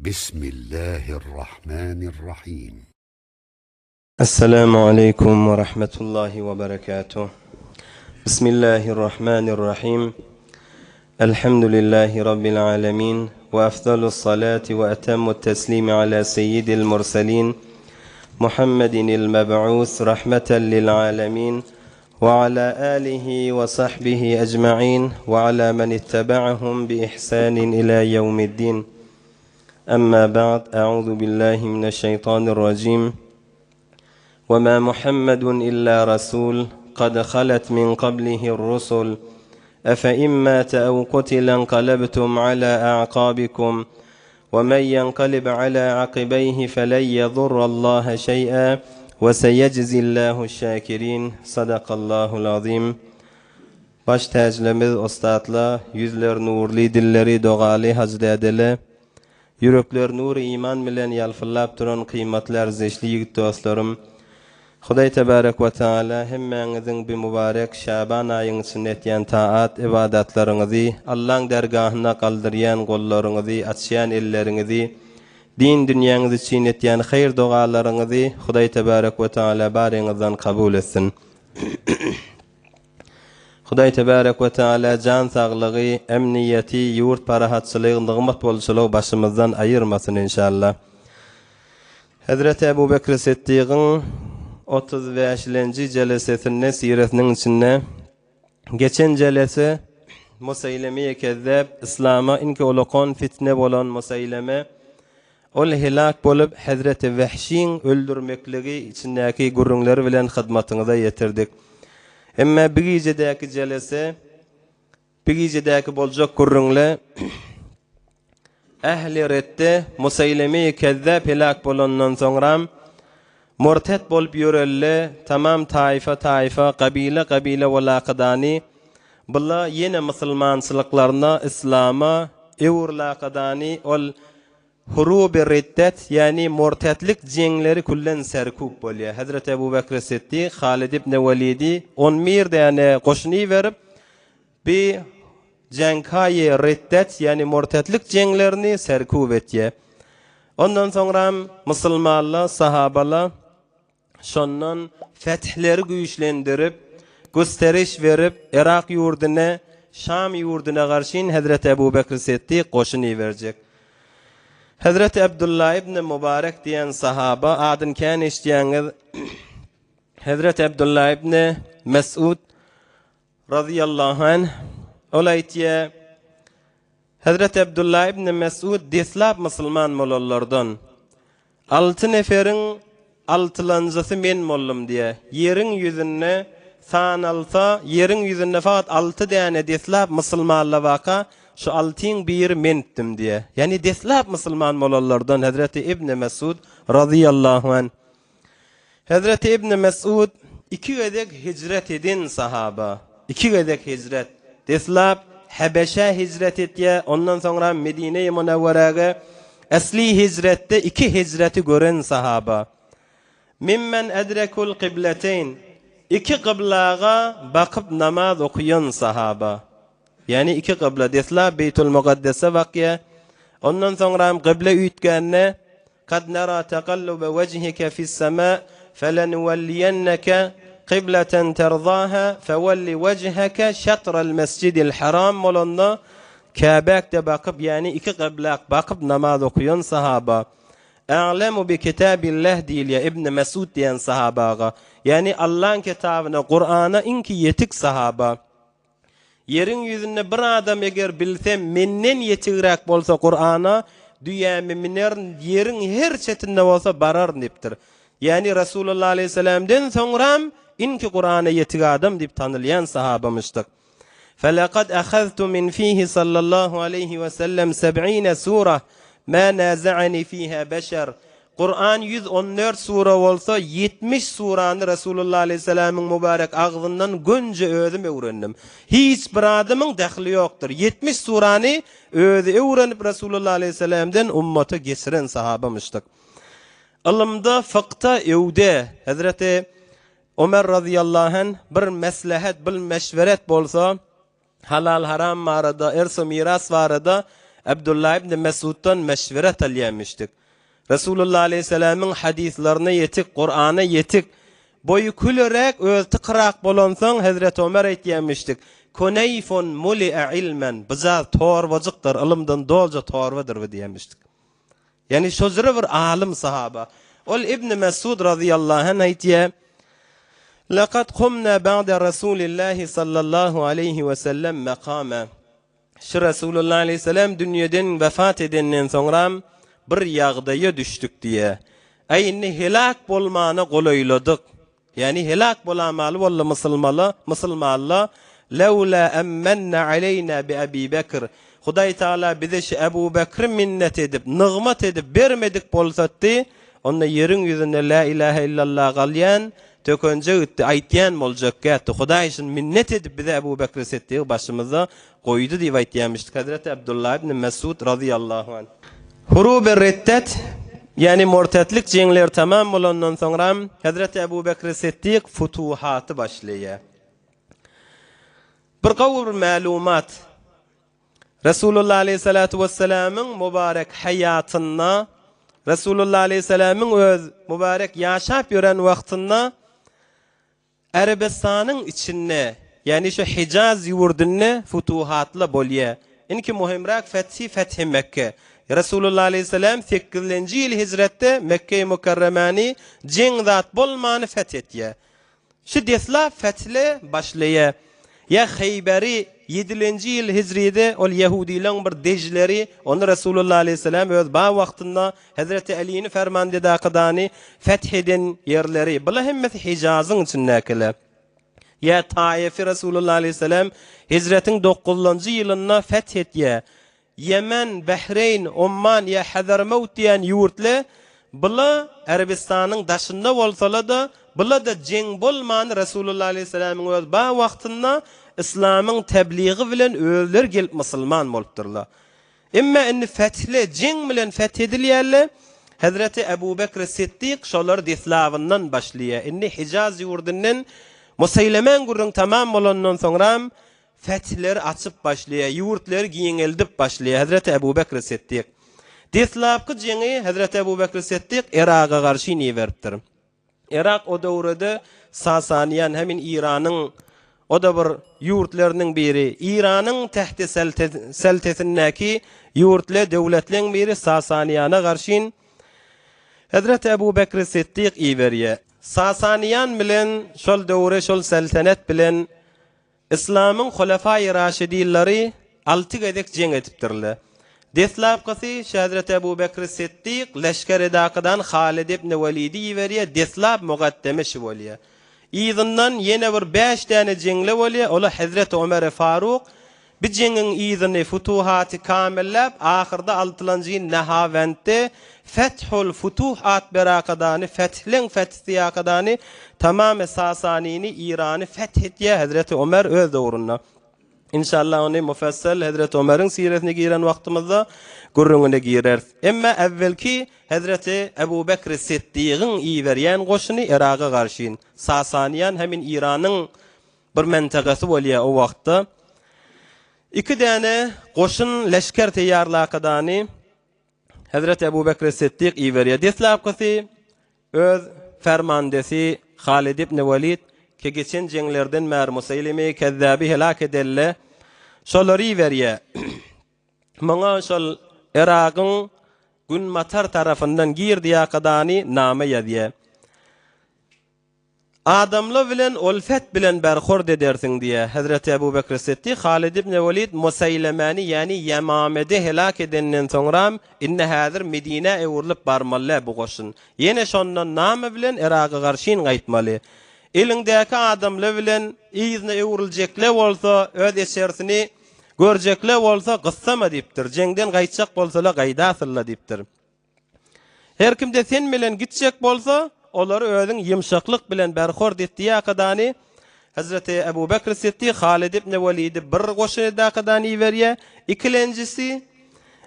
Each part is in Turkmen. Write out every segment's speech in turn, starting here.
Bismillahirrahmanirrahim. Esselamu aleýkum we rahmetullahi we berekatuh. Bismillahirrahmanirrahim. Elhamdülillahi Rabbil alemin. Ve efdalus salati ve etemmut teslimi ala seyyidil murselin. Muhammedinil meb'us rahmeten lil alemin. Ve ala alihi ve sahbihi ecma'in ve ala men ittaba'ahum bi ihsanin ila yevmiddin. Emma ba'd, euzu billahi mineşşeytanirracim. Ve ma Muhammedun illa rasul kad halet min qablihi'r rusul. Efe in mate ev kutile enqalebtum ala a'kabikum ve men yenqalib ala akibeyhi felen yedurrallaha şey'a ve seyeczillahu şakirin. Sadakallahul azim. Baş täjlemiz ussatla, ýüzleri nurly, dilleri dogaly hajy dädele, ýürekleri nury iman bilen ýalpyldap duran kymmatly arzyşly ýigit dostlarym, Hudaý tebarek we taala hemmäňiziň bi mübarek Şaban aýyň içinde etýän taat ybadatlaryňyzy, Allaň dergahynda galdyrýan gollaryňyzy, açýan elleriňizi, din dünýäňiz üçin etýän haýyr dogalaryňyzy Hudaý tebarek we taala baryňyzdan kabul etsin. Hudaý tebarek we taala jan saglygy, emniýeti, ýurt parahatçylygy, nygmat bolçulygy başymyzdan aýyrmasyn inşallah. Hezreti Ebu Bekri Siddigyň 35-lenji jelesesinde siresiniň içinde geçen jelese Museýleme-i Kezzäp yslama iňki ulakan fitne bolan Museýleme Ol heläk bolup, hezreti Wehşiň öldürmekligi içindäki gürrüňleri bilen hyzmatyňyza ýetirdik. Emma bi gijedäki jelese, bi gijedäki boljak gürrüňle ähli redde Museýleme-i Kezzäp heläk bolandan soňram murtet bolup ýörelle tamam taýfa-taýfa, gabile-gabile welakadany bula ýene musulmançylyklaryna, yslama öwürlakadany ol Huruby riddet, ýagny murtetlik jeňleri küllen serkup bolýar. Hezreti Ebu Bekri Siddik Halid ibn Welidi on bir däne goşun iberip, bi jeňkaýy riddet, ýagny murtetlik jeňlerini serkup etýär. Ondan soňram musulmanlar, sahabalar Şondan fethleri güýçlendirip, gösteriş berip, Yrak ýurduna, Şam ýurduna garşyn Hezreti Ebu Bekr Siddik goşun iberjek. Hezreti Abdulla ibn Mubarek diýen sahaba, adyny kän eşidýäňiz, Hezreti Abdulla ibn Mesud razyýallahu anh, ol aýtýar, Hezreti Abdulla ibn Mesud deslap musulman bolanlardan. Alty neferiň altylanjysy men boldum diýýär. Ýeriň ýüzünde sanalsa, ýeriň ýüzünde fakat alty däne deslap musulmanlar barka, şu altyň biri mendim diýýär. Ýagny deslap musulman bolanlardan Hezreti Ibn Mesud razyýallahu anh. Hezreti Ibn Mesud iki gezek hijret eden sahaba. Iki gezek hijret. Deslap Hebeşä hijret etýär, ondan soňra Medine-i Munewweräge. Esli hijretde iki hijreti gören sahaba. Mimmen edrekul kybleteýn. Iki kyblaga bakyp namaz okaýan sahaba. Ýagny iki kybla. Deslap Beýtul Mukaddese bakýar. Ondan soňram kybla üýtgände Kad nara taqallube wejhike fis-sema felenuwelliyenneke kybleten terzaha fewelli wejheke şatral mesjidil haram bolanda Käbäkde bakyp ýagny iki kyblak bakyp namaz okaýan sahaba A'lemu bi kitabillah diýilýär Ibn Mesud diýen sahabaga ýagny Allaň kitabyna Kurana iňki ýetik sahaba. Ýeriň ýüzünde bir adam eger bilsem menden ýetigräk bolsa Kurana düýämi minerin ýeriň her çetinde bolsa bararyn diýipdir. Ýagny Resulullah aleýhissalamden soňram inki Kurana ýetik adam diýip tanylýan sahabamyşdyk. Felekad ahaztu min fihi sallallahu aleýhi we sellem seb'ine surah ma naza'ani fiha beşer. Kuran 114 sura bolsa, 70 surany Resulullah aleýhissalamyň mübarek agzyndan gönje özüm öwrendim. Hiç bir adamyň dahly ýokdur. 70 surany özi öwrenip Resulullah aleýhissalamdan ummata geçiren sahabamyşdyk. Ylymda, fykda öwde Hezreti Omer razyýallahu anh bir meslehet, bir meşweret bolsa, Halal-haram barada, ers-u miras barada. Abdullah ibn Mesuddan meşweret alýarmyşdyk. Resulullah aleýhissalamyň hadyslaryna ýetik, Kurana ýetik, boýy küleräk, özi tykyrak bolansoň Hezreti Omer aýtýarmyşdyk, Kuneýfun muli'a ilmen, Bijaz torbajykdyr, ylymdan dolja torbadyr bu diýermişdik. Ýagny şojra bir alym sahaba. Ol Ibn Mesud razyýallahu anh aýtýar, Laqad kumna ba'da Rasulillahi sallallahu aleýhi we sellem makama. Şu Resulullah aleýhissalam dünýeden wefat edenden soňram bir ýagdaýa düşdük diýýär. Aý indi helak bolmana golaýladyk. Ýagny helak bolamaly boldy musulmala, musulmanla, Lewla emmenne aleýna bi Ebi Bekr. Hudaý Tagala bize şu Ebu Bekri minnet edip, nygmat edip bermedik bolsatdy, onda ýeriň ýüzünde Lä ilähe illallah galýan, tökenje gitdi, aýtýan boljak gätdi. Hudaý şuny minnet edip bize Ebu Bekri Setdigi başymyzda goýdy diýip aýtýarmyşdyk Hezreti Abdullah ibn Mesud razyýallahu anh. Huruby Riddet, ýagny murtetlik jeňleri tamam bolandan soňra Hezreti Ebu Bekri Siddik futuhaty başlaýar. Bir gowy bir mälumat. Resulullah aleýhissalatu wessalamyň mübarek haýatynda, Resulullah aleýhissalamyň öz mübarek ýaşap ýören wagtynda Arabystanyň içinde, ýagny şu Hijaz ýurdunda futuhatlar bolýar. Indiki möhümräk fethi Fethi Mekke. Resulullah aleýhissalam sekizlenji ýyl hijretde Mekge-i Mükerremäni jeň zat bolmany feth etýär. Şu deslap fethle başlaýar. Ýa Heýberi ýedilenji ýyl hijride ol ýehudylaň bir dejleri, ony Resulullah aleýhissalam öz ba wagtynda Hezreti Alini fermandedakydany feth eden ýerleri, bula hemmesi Hijazyň içindäkiler. Ýa Taýefi Resulullah aleýhissalam hijretiň dokuzlanjy ýylynda feth etýär. Ýemen, Behreýn, Omman ýa Hazarmewt diýen ýurtly bula Arabystanyň daşynda bolsala-da, bula-da jeň bolman Resulullah aleýhissalamyň öz ba wagtynda yslamyň tebligi bilen özleri gelip musulman bolupdyrlar. Emma indi fethle jeň bilen feth edilýärler. Hezreti Ebu Bekri Siddik şolary deslabyndan başlaýar. Indi Hijaz ýurdundan Museýlemäň gürrüň tamam bolandan soňram Fethleri açyp başlaýar, ýurtlary giňeldip başlaýar Hezreti Ebu Bekri Siddik. Deslapky jeňi Hezreti Ebu Bekri Siddik Yraga garşy iberipdir. Yrak o döwrede Sasaniýan hemin Iranyň o-da bir ýurtlarynyň biri. Iranyň tähti seltesindäki ýurtly döwletleň biri Sasaniýana garşyn Hezreti Ebu Bekri Siddik iberýär. Sasaniýan bilen şol döwre şol seltenet bilen Yslamyň Hulefaýy Raşidinleri alty gezek jeň edipdirler. Deslapkysy Hezreti Ebu Bekri Siddik leşgeridakydan Halid ibn Welidi iberýär, deslap mugaddeme şi bolýar. Yzyndan ýene bir bäş däne jeňle bolýar, ola Hezreti Omeri Faruk bi jeňiň yzyny futuhaty kamilläp, ahyrda altylanjy Nahawentde Fethul Futuh at berakadany, fethleň fethiýakadany, tamamy Sasanyny, Irany feth etýär Hezreti Omer öz döwründe. Inşallah ony mufassal Hezreti Omeriň siresine giren wagtymyzda gürrüňine gireris. Emma äwwelki Hezreti Ebu Bekri Siddigiň iberýän goşuny Yraga garşyn, Sasanyýan hemin Iranyň bir mentegasy bolýar o wagtda. Iki däne goşun leşger teýýarlakadany Hezreti Ebu Bekri Siddik iberýär. Deslapkysy öz fermandesi Halid ibn Welid ki geçen jeňlerden bäri Museýlimi Kezzaby helak edelle şolary iberýär. Muňa şol Yragyň günbatar tarapyndan girdi ýakadany name ýazýar. Adamlar bilen ulfet bilen berhurd edersiň diýýär. Hezreti Ebu Bekri Siddik Halid ibn Welid Museýlemäni ýagny Ýemamedi helak edenden soňram indi häzir Medinä öwrülip barmaly bu goşun. Ýene şondan name bilen Yraga garşyn gaýtmaly. Eliňdäki adamlar bilen yzyna öwrüljekler bolsa öz eçerisini görjekler bolsa gyssama diýipdir. Jeňden gaýtjak bolsalar gaýdasynlar diýipdir. Her kimde sen bilen gitjek bolsa, olary özüň ýumşaklyk bilen berhord et diýýäkadany Hezreti Ebu Bekr Siddik Halid ibn Welidi bir goşunydakadany iberýär. Ikilenjisi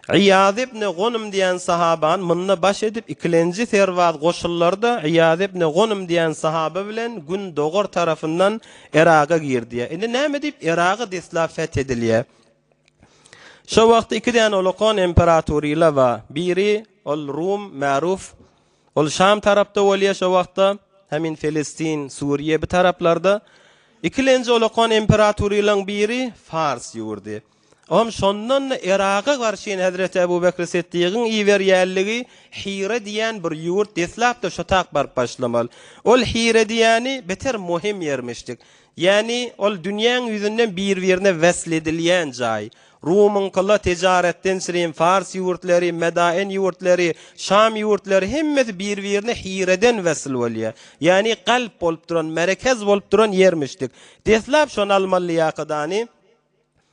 Yýaz ibn Gunm diýen sahabany munda baş edip ikilenji serbaz goşunlary-da Yýaz ibn Gunm diýen sahaba bilen gündogar tarapyndan Yraga girdiýär. Indi näme diýip Yragy deslap feth edilýär? Şo wagtda iki däne ulakan imperatoryla bar. Biri ol Rum, Märuf. Ol Şam tarapda bolýar şo wagtda, hemin Felestin, Suriýe bi taraplarda. Ikilenji ulakan imperatorylaň biri Fars ýurdy. Ohm şondan-da Yraga garşyn Hezreti Ebu Bekri Siddigiň iberýänligi Hire diýen bir ýurt deslapda şo tak baryp başlamaly. Ol Hire diýeni beter muhim ýermişdik. Ýäni ol dünýäň ýüzünden bir-birine wesl edilýän jaý. Rumyňkyla tejaretden çirim Fars ýurtlary, Medaen ýurtlary, Şam ýurtlary hemmesi bir-birine Hireden wesl bolýar. Ýäni galp bolup duran, merekez bolup duran ýermişdik. Deslap şony almaly ýakadany.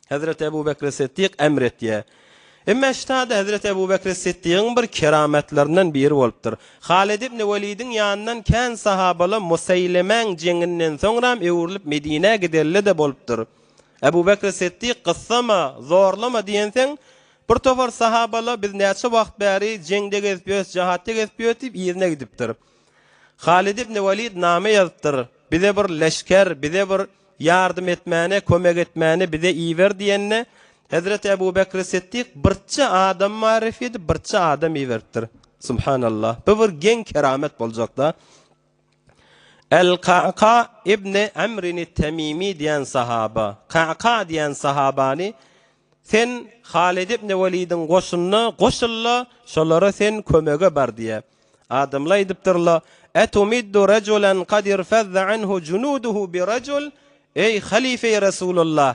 Hezreti Ebu Bekri Siddik emr etýär. Emma ştada Hezreti Ebu Bekri Siddigiň bir kerametlerinden biri bolupdyr. Halid ibn Welidiň ýanyndan kän sahabala Museýlemäň jeňinden soňram öwrülip Medinä gidenle-de bolupdyr. Ebu Bekri Siddik gyssama, zorlama diýenseň, bir topar sahabala biz näçe wagt bäri jeňde gezip ýörüs, jahatda gezip ýörüs diýip yzyna gidipdir. Halid ibn Welid name ýazypdyr, Bize bir leşger, bize bir ýardym etmäne, kömek etmäne bize iber diýende, Hezreti Ebu Bekri Siddik birçe adam maryfy edip, birçe adam iberipdir. Subhanallah. Bu bir geň keramet boljakda. El-Ka'ka ibn Amrin Temimi diýen sahaba, Ka'ka diýen sahabany sen Halid ibn Welidiň goşunyna goşul-da, şolara sen kömege bar diýýär. Adamlar aýdypdyrlar, Etumiddu rajulan kad irfezze anhu junuduhu bi rajul, Eý, halyfeý Resulullah!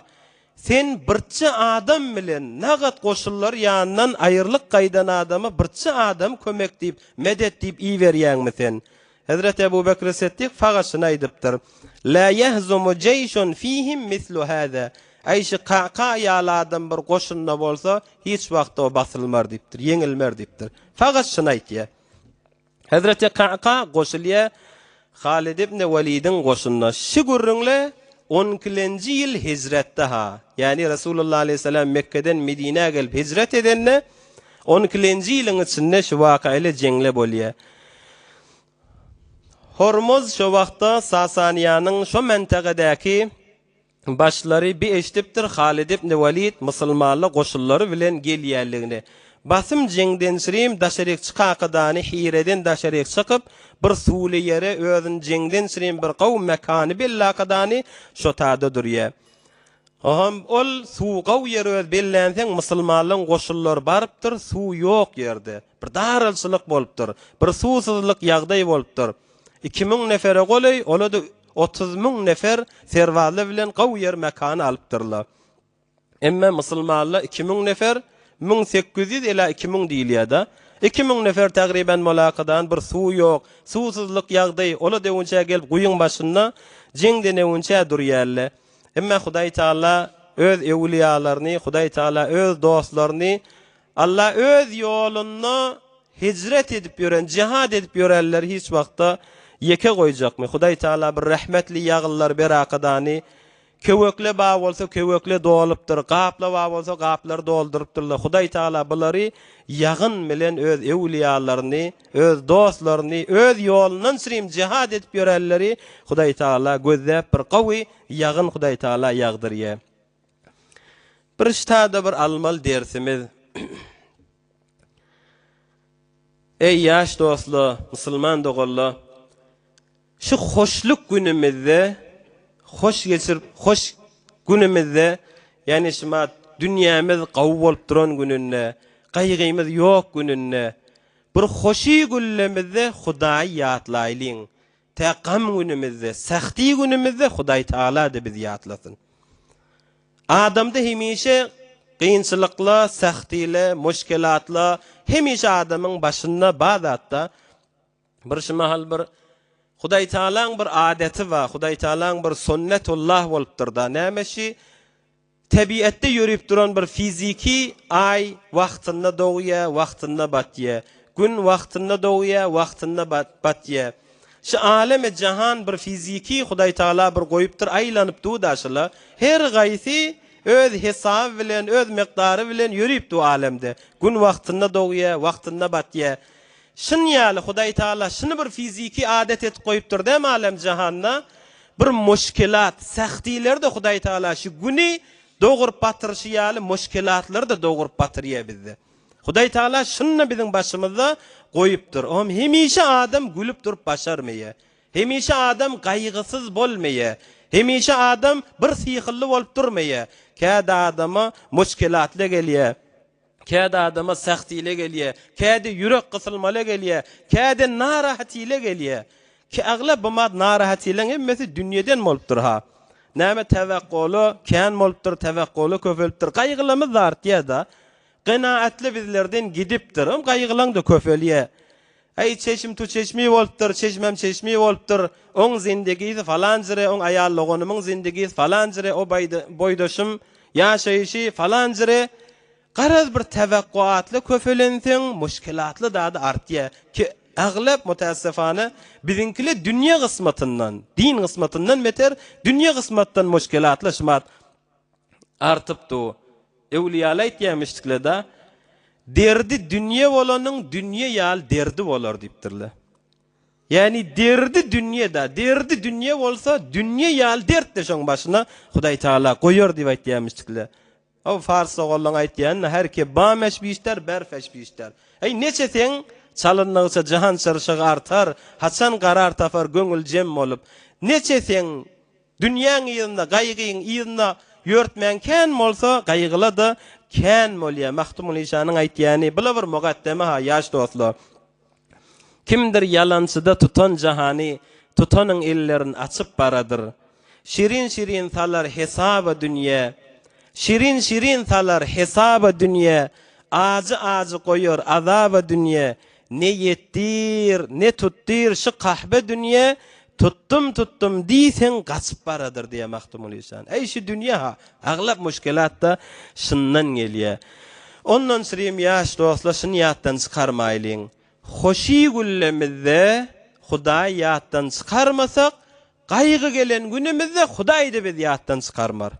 Sen birçe adam bilen nagat goşunlary ýanyndan aýrylyk gaýdan adama birçe adam kömek diýip, medet diýip iberýäňmi sen? Hezreti Ebu Bekri Siddik fagat şuny aýdypdyr, La ýehzumu jeýşun fihim mislu hâzâ, Äý, şi Ka'ka ýaly adam bir goşunda bolsa, hiç wagtda o basylmar diýipdir, ýeňilmer diýipdir. Fagat şuny aýtýar. Hezreti Ka'ka goşulýar Halid ibn Welidiň goşunyna. Şi gürrüňle on ikilenji ýyl hijretde-ha, ýagny Resulullah aleýhissalam Mekgeden Medinä gelip hijret edende, on ikilenji ýylyň içinde şu waka ile jeňle bolýar. Hormuz şo wagtda Sasanyýanyň şo mentegedäki başlary bi eşidipdir Halid ibn Welid musulmanly goşunlary bilen gelýänligini. Basym jeňden çirim daşaryk çykakadany Hireden daşaryk çykyp, bir suwly ýere özüni jeňden çirim bir gowy mekany bellakadany şo tada durýa. Ohm ol suw gowy ýer öz bellänseň musulmanlaň goşunlary barypdyr suw ýok ýerde. Bir daralçylyk bolupdyr. Bir suwsuzlyk ýagdaý bolupdyr. 2000 nefere golaý, ola-da 30 mün nefer serbazlar bilen gowy ýer mekany alypdyrlar. Emme musulmanlar 2000 nefer, 1800 ila 2000 diýilýär-de. 2000 nefer tagryban molakadan bir suw ýok, suwsuzlyk ýagdaý, ola döwünçä gelip guýyň başynda jeňden öwünçä durýarlar. Emme Hudaý Taala öz öwliýalaryny, Hudaý Taala öz dostlaryny Allah öz ýolunda hijret edip ýören, jihad edip ýörenleri hiç wagtda ýeke goýjakmy? Hudaý Taala bir rehmetli ýagynlar berakadany köwekle ba bolsa köwekle dolupdyr, gapla ba bolsa gaplary doldurypdyrlar. Hudaý Taala bulary ýagyn bilen öz öwliýalaryny, öz dostlaryny, öz ýolundan çyrim jihad edip ýörenleri Hudaý Taala gözläp bir gowy ýagyn Hudaý Taala ýagdyrýar. Bir ştada bir almaly dersimiz. Eý ýaş dostlar, musulman doganlar, şu hoşluk günümizde, hoş geçirip, hoş günümizde, ýagny şumat dünýämiz gowy bolup duran gününde, gaýgymyz ýok gününde, bir hoşy güllemizde Hudaýy ýatlaýlyň. Tä gam günümizde, sähdi günümizde Hudaý Tagala-da bizi ýatlasyn. Adamda hemişe kynçylykla, sähdile, muşkelatla hemişe adamyň başynda bar zatda. Bir şu mahal bir Hudaý Tagalaň bir adaty bar, Hudaý Tagalaň bir sunnetullah bolupdyr-da. Näme şi? Tebiatda ýörüp duran bir fiziki Aý wagtynda dogýar, wagtynda batýar. Gün wagtynda dogýar, wagtynda batýar. Şu alemi jahan bir fiziki Hudaý Tagala bir goýupdyr, aýlanyp dur da şula. Her gaýsy öz hesaby bilen, öz mekdary bilen ýörüp dur alemde. Gün wagtynda dogýar, wagtynda batýar. Şun ýaly Hudaý Tagala şuny bir fiziki adat edip goýupdyr dämi alem jahanda? Bir muşkilat, sähdileri-de Hudaý Tagala şu güni. doguryp batyryşy ýaly muşkilatlary-da doguryp batyrýar bizde. Hudaý Tagala şuny-da biziň başymyzda goýupdyr. Oňam hemişe adam gülüp durup başarmaýar. Hemişe adam gaýgysyz bolmaýar. Hemişe adam bir syhylly bolup durmaýar. Käde adama muşkilatly gelýär. Käde adama sähtile gelýär. Käde ýürek gysylmaly gelýär. Käde narahatile gelýär. Ki aglap bu mat narahatylaň hemmesi dünýeden bolupdyr ha. Näme tewekgoly kän bolupdyr, tewekgoly köpelipdir. Gaýgylamyz-da artýar-da. Genaatly bizlerden gidipdir. Hem gaýgylaň-da köpelýär. Äý çeşm tu çeşmi bolupdyr, çeşmem çeşmi bolupdyr. Oň zindigisi falanjyre, oň aýal doganymyň zindigisi falanjyre, o boýdaşym ýaşaýşy falanjyre. Garaz bir tewekguatly köpelenseň muşkilatly zady artýa. Ki aglap mutassefane biziňkile dünýe gysmatyndan, din gysmatyndan beter dünýe gysmatdan muşkilatly şumat artyp du. Öwliýaly aýtýamyşdykle-da, Derdi dünýe bolanyň dünýe ýaly derdi bolar diýipdirler. Ýagny derdi dünýe-da, derdi dünýe bolsa dünýe ýaly dert-de şoň başyna Hudaý Tagala goýar diýip aýtýamyşdykle. O fars ogallaň aýtýanyna her ki bameş bişter, berfeş bişter. Eý, neçe seň çalyndygyça jahan çyrşygy artar, haçan karar tapar göňül jem bolup. Neçe seň dünýäň yzynda, gaýgyň yzynda ýörtmäň kän bolsa, gaýgyla-da kän bolýar. Magtymguly şanyň aýtýany, bula bir mugaddeme-ha, ýaş dostlar. Kimdir ýalançyda tutan jahany, Tutanyň ellerin açyp baradyr. Şirin-şirin salar hesaba dünýe, Şirin-şirin salar hesaba dünýe, Ajy-ajy goýar azaba dünýe, Ne ýetdir, ne tutdyr şu kahbe dünýe, Tutdum-tutdum diýseň gaçyp baradyr diýýär Magtymguly işan. Äý şu dünýe-ha, aglap muşkelat-da şundan gelýär. Ondan çyrim ýaş dostlar şuny ýatdan çykarmaýlyň. Hoşy güllemizde Hudaý ýatdan çykarmasak, gaýgy gelen günümizde Hudaý-da bizi ýatdan çykarmar.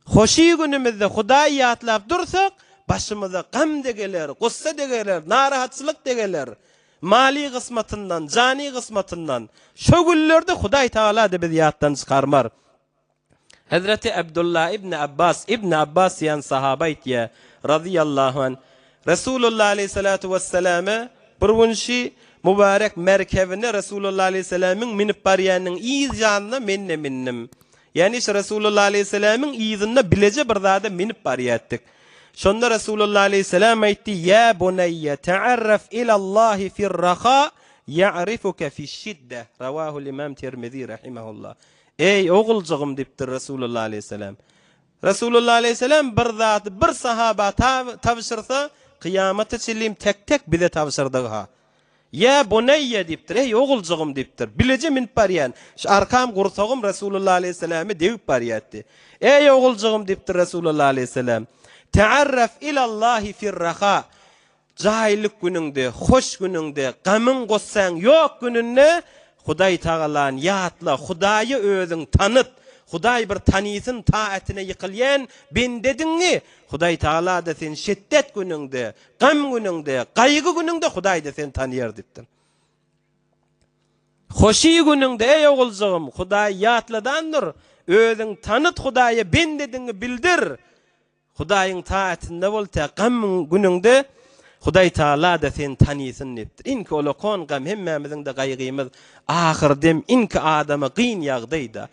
Hoşy günümizde Hudaýy ýatlap dursak, başymyza gam-da geler, gussa-da geler, narahatçylyk-da geler. Maly gysmatyndan, jany gysmatyndan. Şo günlerde Hudaý Tagala-da bizi ýatdan çykarmar. Hezreti Abdullah ibn Abbas, Ibn Abbas diýen sahaba aýtýar, razyýallahu anh, Resulullah aleýhissalatu wesselame bir gün şi mübärek merkebine Resulullah aleýhissalamyň münüp barýanynyň yz ýanyna men-de mündüm. Ýagny şi Resulullah aleýhissalamyň yzynda bileje bir zada münüp barýardyk. Şonda Resulullah aleýhissalam aýtdy, Ýa buneýýe ta'arraf ilallahi fir-raha ýa'rifuke fiş-şidde. Rawahul Imam Tirmizi rahimehullah. Eý, oguljygym diýipdir Resulullah aleýhissalam. Resulullah aleýhissalam bir zady bir sahaba tabşyrsa, kyýamata çenlim tek-tek bize tabşyrdygy-ha. Ýa buneýýe diýipdir, eý, oguljygym diýipdir. Bileje münüp barýan, şu arkam, gursagym Resulullah aleýhissalama degip barýardy. Eý, oguljygym diýipdir Resulullah aleýhissalam. Ta'arraf ilallahi firraha. Jaýlyk günüňde, hoş günüňde, gamyň-gussaň ýok gününde Hudaý Tagalany ýatla, Hudaýy özüň tanyt. Hudaý bir tanysyn taätine ýykylýan bendediňi, Hudaý Tagala-da seni şetdet günüňde, gam günüňde, gaýgy günüňde Hudaý-da seni tanyar diýipdir. Hoşy günüňde, eý oguljygym, Hudaýy ýatladandyr, özüň tanyt Hudaýa bendediňi bildir. Hudaýyň taatynda bol tä gam günüňde Hudaý Taala-da seni tanysyn diýipdir. Inki olakon gam hemmämiziň-de gaýgymyz ahyr dem inki adama gyn ýagdaýda.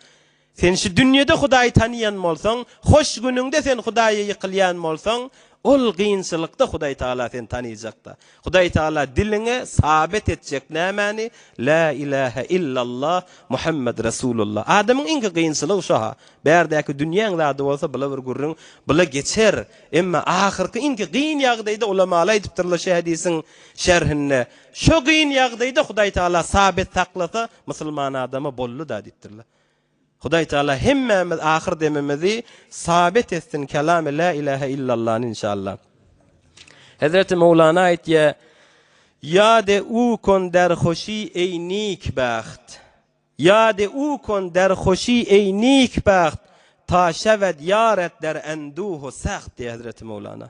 Sen şu dünýede Hudaýy tanyýan bolsaň, hoş günüňde sen Hudaýa ýykylýan bolsaň, ol gynçylykda Hudaý Taala seni tanyjakda. Hudaý Taala diliňe sabit etjek nämäni? Lä ilähe illallah Muhammed Resulullah. Adamyň iňki gynçylygy şo-ha. Bärdäki dünýäň zady bolsa bula bir gürrüň, bula geçer. Emma ahyrky iňki gyn ýagdaýda ulamalar aýdypdyrlar şu hedisiň şerhinde, şo gyn ýagdaýda Hudaý Taala sabit saklasa musulman adama boldy-da diýipdirler. Hudaý Taala hemmämiz ahyr demimizi sabit etsin kelamy la ilahe illallany inşallah. Hezreti Mowlana aýtýar, Ýade u kon der hoşi eý nikbagt. Ýade u kon der hoşi eý nikbagt, ta şewed ýaret der enduhu seht diýýär Hezreti Mowlana.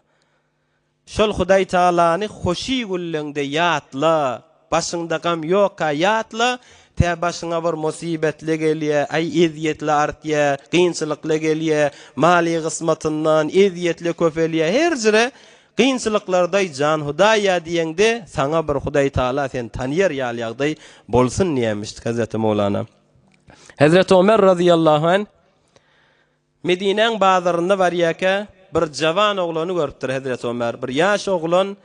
Şol Hudaý Tagalany hoşi günleňde ýatla, başyňda gam ýokka ýatla, Tä başyňa bir musybetli gelýä, aý ezýetli artýa, kynçylykly gelýä, maly gysmatyndan ezýetli köpelýä, her jire kynçylyklardaý jan Hudaýa diýeňde saňa bir Hudaý Taala seni tanýar ýaly ýagdaý bolsun diýýämişdik Hezreti Mowlana. Hezreti Omer razyýallahu anh Medinäň bazarynda barýaka bir jawan oglany görüpdir Hezreti Omer. Bir ýaş oglan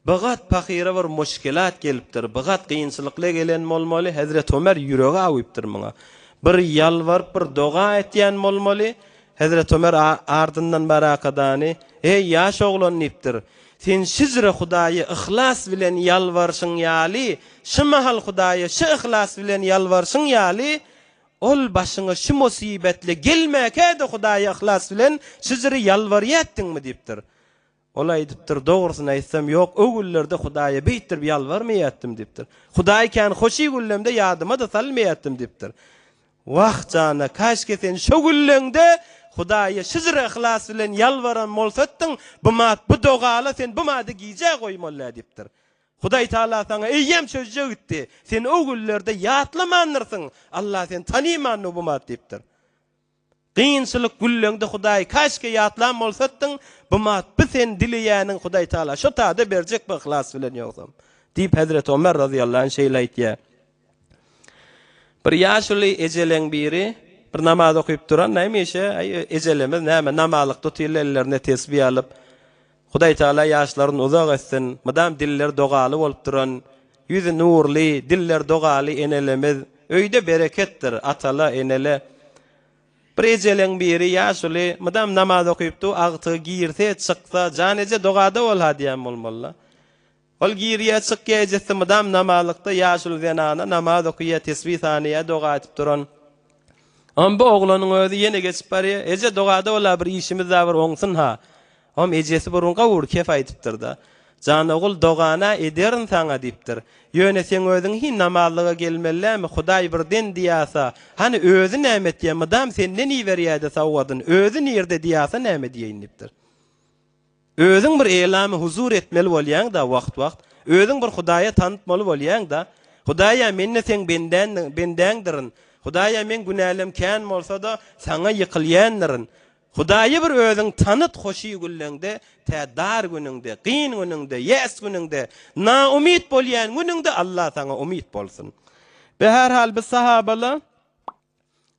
bigat pahyra bir muşkilat gelipdir, bigat kynçylykly gelen bolmaly, Hezreti Omer ýüregi awypdyr muňa. Bir ýalbaryp bir doga etýän bolmaly, Hezreti Omer ardyndan barakadany, Eý ýaş oglan diýipdir, sen şijre Hudaýa yhlas bilen ýalbaryşyň ýaly, şy mahal Hudaýa şy yhlas bilen ýalbaryşyň ýaly, Ol başyňa şu musybetle gelmäkä-de Hudaýa yhlas bilen şyjyry ýalbarýatdyňmy diýipdir. Ol aýdypdyr, Dogrusyny aýtsam, ýok, o günlerde Hudaýa beýtdirip ýalbarmaýatdym diýipdir. Hudaý kän hoşy günlemde ýadyma-da salmaýatdym diýipdir. Wah, jana, kaşke sen şo günleňde Hudaýa şyjyry yhlas bilen ýalbaran bolsatdyň, bu mat bu dogala sen bu mady gijä goýmaly-dä diýipdir. Hudaý Taala saňa eýýäm çözjek gitdi. Sen o günlerde ýatlamandyrsyň. Allah seni tanymandyr bu mat diýipdir. Kynçylyk günleňde Hudaýy kaşke ýatlan bolsatdyň, bu mat bu sen dileýäniň Hudaý Taala şo tada berjek bu yhlas bilen ýogsam. Diýip Hezreti Omer razyýallahu anh şeýle aýtýar. Bir ýaşuly ejeleň biri bir namaz okyp duran nämişe, aý ejelemiz näme namazlykda otyrlar ellerine tesbi alyp. Hudaý Tagala ýaşlaryny uzak etsin, mydam dilleri dogaly bolup duran, ýüzi nurly, dilleri dogaly enelemiz, öýde bereketdir, atala, enele. Bir ejeleň biri, ýaşuly, mydam namaz okyp dur, agtygy girse, çyksa, jan eje dogada bol-ha diýen bolmaly-la. Ol girýär, çykýar, ejesi mydam namazlykda, ýaşuly zenana namaz okaýar, tesbih sanaýar, doga edip duran. Oňam bu oglanyň özi ýene geçip barýar, Eje, dogada bol-a, bir işimiz-ä bir oňsun-ha. Oňam ejesi bir gün gawur kef aýdypdyr-da. Jan ogul, dogany-a ederin saňa diýipdir. Ýöne seň özüň hiý namazlyga gelmelilämi, Hudaý birden diýasa, hany özi näme etýär, mydam senden iberýär-de sowgadyny, özi nirde diýasa näme diýeýin diýipdir. Özüň bir elamy huzur etmeli bolýaň-da wagt-wagt. Özüň bir Hudaýa tanytmaly bolýaň-da. Hudaýa, men-de seň bendäňdirin. Hudaýa, meň günälem kän bolsa-da, saňa ýykylýandyrin. Hudaýy bir özüň tanyt hoşy günleňde, tä dar günüňde, kyn günüňde, ýes günüňde, naumyt bolýan günüňde Allah saňa umyt bolsun. Be-herhal biz sahabalar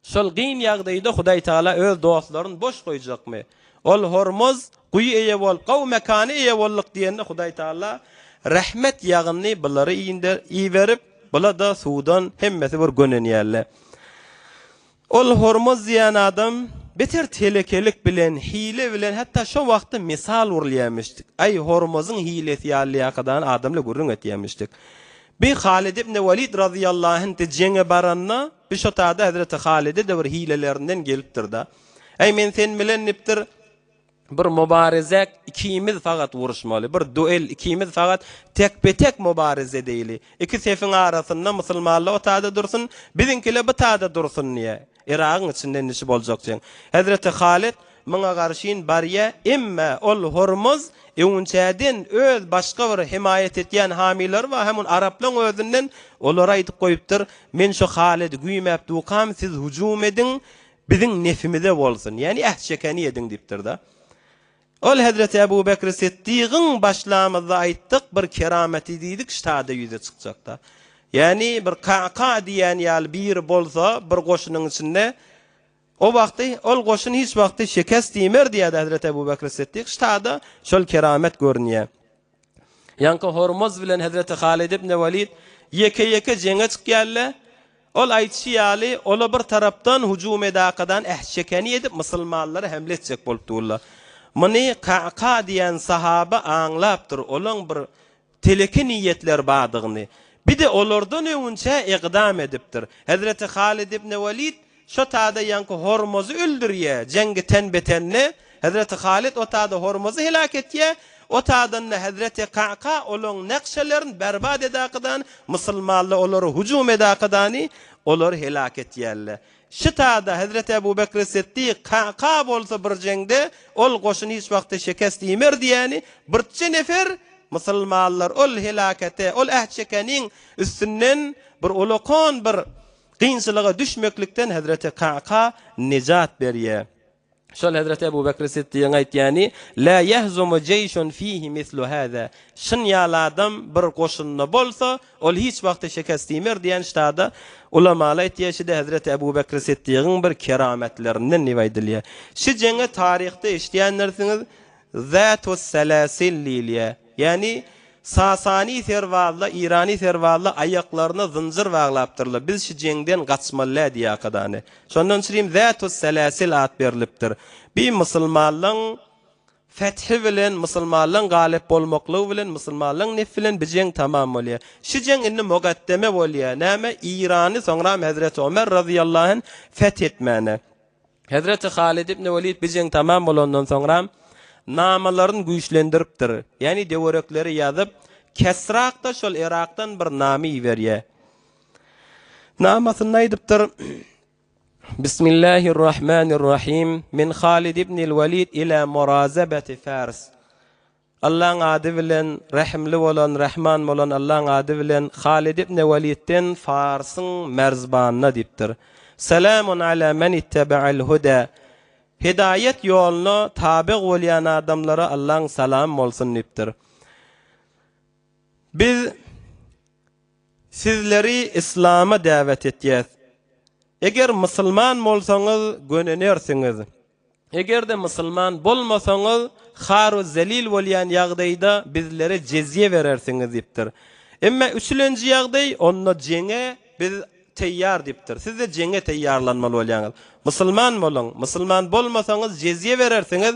Şol gyn ýagdaýda Hudaý Tagala öz dostlaryny boş goýjakmy? Ol Hormuz guýy eýe bolup, gowy mekana eýe bolduk diýende Hudaý Tagala rehmet ýagyny bulary iberip, bula-da suwdan hemmesi bir gönenýärler. Ol Hormuz diýen adam beter telekelik bilen, hile bilen, hatda şo wagtda mysal urulýarmyşdyk. Aý, Hormuzyň hilesi ýaly ýakadan adamla gürrüň etýärmişdik. Bi Halid ibn Welid razyýallahu anh jeňe baranda, bi şo tada hezreti Halide-de bir hilelerinden gelipdir-de. Äý, men sen bilen diýipdir, bir mubarezek ikimiz fakat uruşmaly, bir duel ikimiz fakat tekbe-tek mubareze edeýli. Iki sefiň arasynda musulmanlar o tada dursun, biziňkiler bu tada dursun diýýär. Yragyň içinde indi şu boljak jeň. Hezreti Halyt muňa garşyn barýa, emme ol Hormuz öňünçäden öz başga bir hemaýat etýän hamylary bar, hem ol araplaň özünden olara aýdyp goýupdyr, men şu Halydy güýmäp dukam siz hujum ediň, biziň nefimize bolsun, ýagny äht şekeni ediň diýipdir-de. Ol hezreti Ebu Bekri Sitdygyň başlamyzda aýtdyk bir kerameti diýdik ştada ýüze çykjakda. Ýagny bir Ka'ka diýen ýaly biri bolsa bir goşunyň içinde o wagty ol goşun hiç wagty şekest diýmer diýýärdi hezreti Ebu Bekri Sitdyk ştada şol keramet görünýär. Ýaňky Hormuz bilen hezreti Halid ibn Welid ýeke-ýeke jeňe çykýarlar. Ol aýdyşy ýaly, ola bir tarapdan hujum edakadan äht-şekeni edip musulmanlara hemle etjek bolup durlar. Muny Ka'ka diýen sahaba aňlapdyr, olaň bir teleke niýetleri bardygyny. Bir-de olardan öňünçä ykdam edipdir. Hezreti Halid ibn Welid Şo tada ýaňky Hormuzy öldürýä, jeňgi ten-be-tende, Hezreti Halyt o tada Hormuzy heläk etýä, o tadan-da Hezreti Ka'ka olaň nakşelerini berbat edakydan, musulmanlar olara hujum edakydany, olary heläk etýärler. Şi tada Hezreti Ebu Bekri Siddik Ka'ka bolsa bir jeňde ol goşun hiç wagtda şekest iýmer diýýäni, birçe nefer. musulmanlar ol helakete, ol äht çekeniň üstünden bir ulakan bir kynçylyga düşmeklikden hezreti Ka'ka nejat berýär. Şol hezreti Ebu Bekri Siddigiň aýtýany, La ýehzumu jeýşun fihi mislu hâzâ, Şun ýaly adam bir goşunda bolsa, ol hiç wagtda şekest iýmer diýen ştada ulamalar aýtýar, şi-de hezreti Ebu Bekri Siddigiň bir kerametlerinden diýip aýdylýar. Şi jeňe taryhda eşidýändirsiňiz, Zätus-seläsil diýilýär. Ýagny, Sasany serbazlar, Irany serbazlar aýaklaryna zynjyr baglapdyrlar, biz şu jeňden gaçmaly däl diýýärkadany. Şondan çürim Zätus-seläsil at berlipdir. Bi musulmanlaň fethi bilen, musulmanlaň galyp bolmaklygy bilen, musulmanlaň nef bilen bi jeň tamam bolýar. Şu jeň indi mugaddeme bolýar. Näme? Irany soňram Hezreti Omer razyýallahu anh feth etmäne. Hezreti Halid ibn Welid bi jeň tamam bolandan soňra namalaryny güýçlendiripdir. Ýagny döwerekleri ýazyp, Kesrak-da şol Yrakdan bir name iberýär. Namasynda aýdypdyr, Bismillahirrahmanirrahim, min Halid ibn Welid ila murazabati Fars. Allaň ady bilen, Rehimli bolan, Rahman bolan Allaň ady bilen, Halid ibn Welidden Farsyň merzbanyna diýipdir. Selamun ala men ittebe'el huda. Hidaýet ýoluna tabyg bolýan adamlara Allaň salamy bolsun diýipdir. Biz sizleri Yslama däwet etýäs. Eger musulman bolsaňyz gönenersiňiz. Eger-de musulman bolmasaňyz, har-u zelil bolýan ýagdaýda bizlere jezýe berersiňiz diýipdir. Emma üçülenji ýagdaý, onda jeňe biz teýýar diýipdir. Siz-de jeňe teýýarlanmaly bolýaňyz. Musulman boluň, musulman bolmasaňyz jezýe berersiňiz,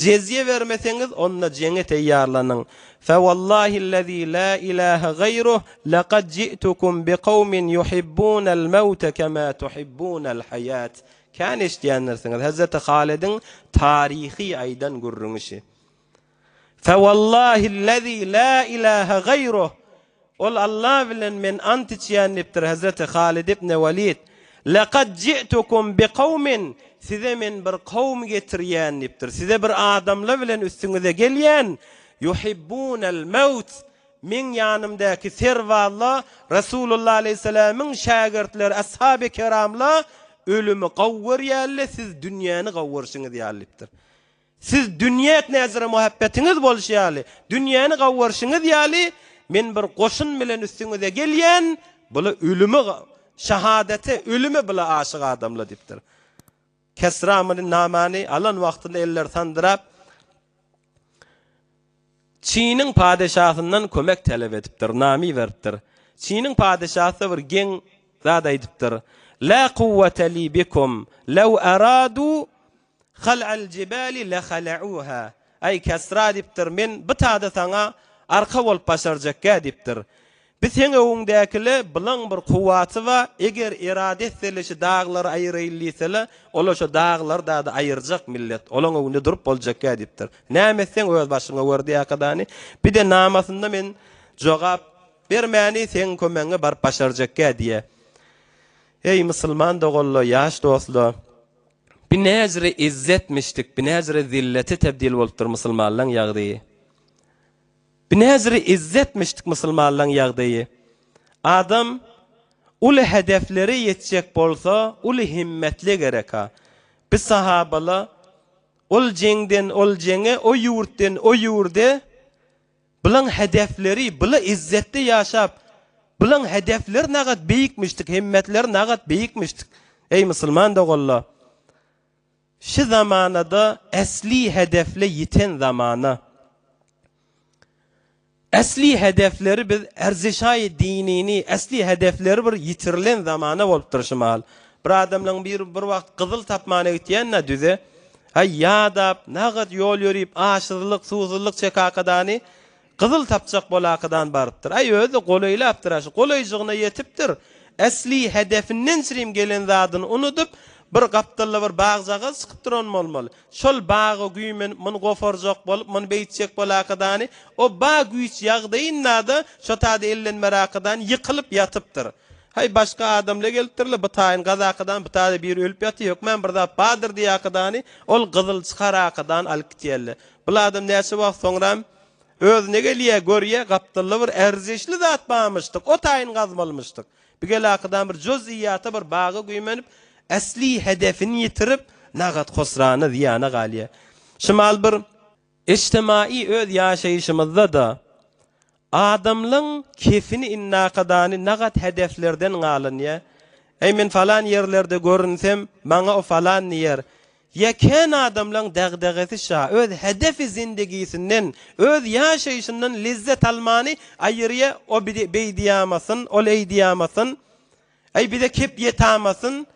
jezýe bermeseňiz, onda jeňe teýýarlanyň. Fewallahi'llezî lâ ilâhe gaýruh, lekad ji'tukum bikawmin yuhibbûnel mewte kemâ tuhibbûnel haýât. Kän eşidýändirsiňiz, Hezreti Halidiň taryhy aýdan gürrüňi şi. Fewallahillezî lâ ilâhe gaýruh, Ol Alla bilen men ant içýän diýipdir Hezreti Halid ibn Welid. Lekad ji'tukum bikawmin, Size men bir kowum getirýän diýipdir. Size bir adamlar bilen üstüňize gelýän, yuhibbunel mewt, Meň ýanymdaky serbazlar, Resulullah aleýhissalamyň şägirtleri, ashaby keramlar ölümi gowy görýärler, siz dünýäni gowy görşüňiz ýaly diýipdir. Siz dünýä näzire muhabbetiňiz bolşy ýaly, dünýäni gowy görşüňiz ýaly, men bir goşun bilen üstüňize gelýän, bula ölümi, şahadete, ölüme bula aşyk adamlar diýipdir. Kesra muny namany alan wagtynda elleri sandyrap, Çiniň padeşasyndan kömek talap edipdir, namy beripdir. Çiniň padeşasy-da bir geň zat aýdypdyr, La kuwwete li bikum, lew aradu hal'al jibali lehala'uha. Aý, Kesra diýipdir, men bu tada saňa arka bolup başarjakgä diýipdir. Bi seň öňüňdäkile bylaň bir kuwwaty ba, eger erade etsele şi daglary aýyraýyn diýsele, ola şo daglary dady aýyrjak millet, olaň öňünde durup boljakgä diýipdir. Näme etseň öz başyňa gör diýakadany. Bide namasynda men jogap bermäni seň kömegiňe baryp başarjakgä diýä. Eý musulman doganla, ýaş dostla! Bi näjre izzetmişdik, bi näjre zillete tebdil bolupdyr musulmanlaň ýagdaýy. Bi näzire izzetmişdik musulmanlaň ýagdaýy. Adam uly hedeflere ýetjek bolsa uly himmetli gereka. Bi sahabala ol jeňden ol jeňe o ýurtden o ýurde bulaň hedefleri bula izzetde ýaşap bulaň hedefleri nagat beýikmişdik himmetleri nagat beýikmişdik. Eý musulman doganlar! Şi zamanada esli hedefle ýiten zamana. Esli hedefleri biz erzişaýy dinini esli hedefleri bir ýitirilen zamana bolupdyr şi mahal. Bir adamlaň biri bir wagt gyzyl tapmana gitýän-dä düze. Haý ýadap, nagat ýol ýörip, aşsyzlyk, suwsuzlyk çekakadany Gyzyl tapjak bolakydan barypdyr. Aý, özi-de golaýlapdyr-a, şu golaýjygyna ýetipdir. Äsli hedefinden çirim gelen zadyny unudyp, bir gapdalda bir bagjagaz çykyp duran bolmaly. Şol baga güýmenip, muny goparjak bolup, muny beýtjek bolakydany, o ba güýç ýagdaýynda-da şo taýda ellenmerakydany ýykylyp ýatypdyr. Haý, başga adamlar gelipdirler, bu taýyn gazakydan, bu taýda biri ölüp ýatyr, hökmän bir zat bardyr diýakydany, ol gyzyl çykarakydan alyp gitýärler. Bul adam näçe wagt soňram. Özüne gelýär, görýär, gapdalda bir ärzeşli zat barmyşdyk, o taýyn gazmalymyşdyk. Bir gelakydan bir juz'iýata bir baga güýmenip, äsli hedefini ýitirip, nagat husrana, zyýana galýar. Şumal bir Ijtimaýy öz ýaşaýşymyzda-da adamlaň kefini innakadany nagat hedeflerden galynýa. Eý men falan ýerlerde görünsem, maňa o falan diýer. Ýa kän adamlaň dagdagesi şa, öz hedefi zindigisinden, öz ýaşaýşyndan lezzet almany aýyrýa, o beý diýamasyn, ol eý diýamasyn, eý bize kep ýetamasyn,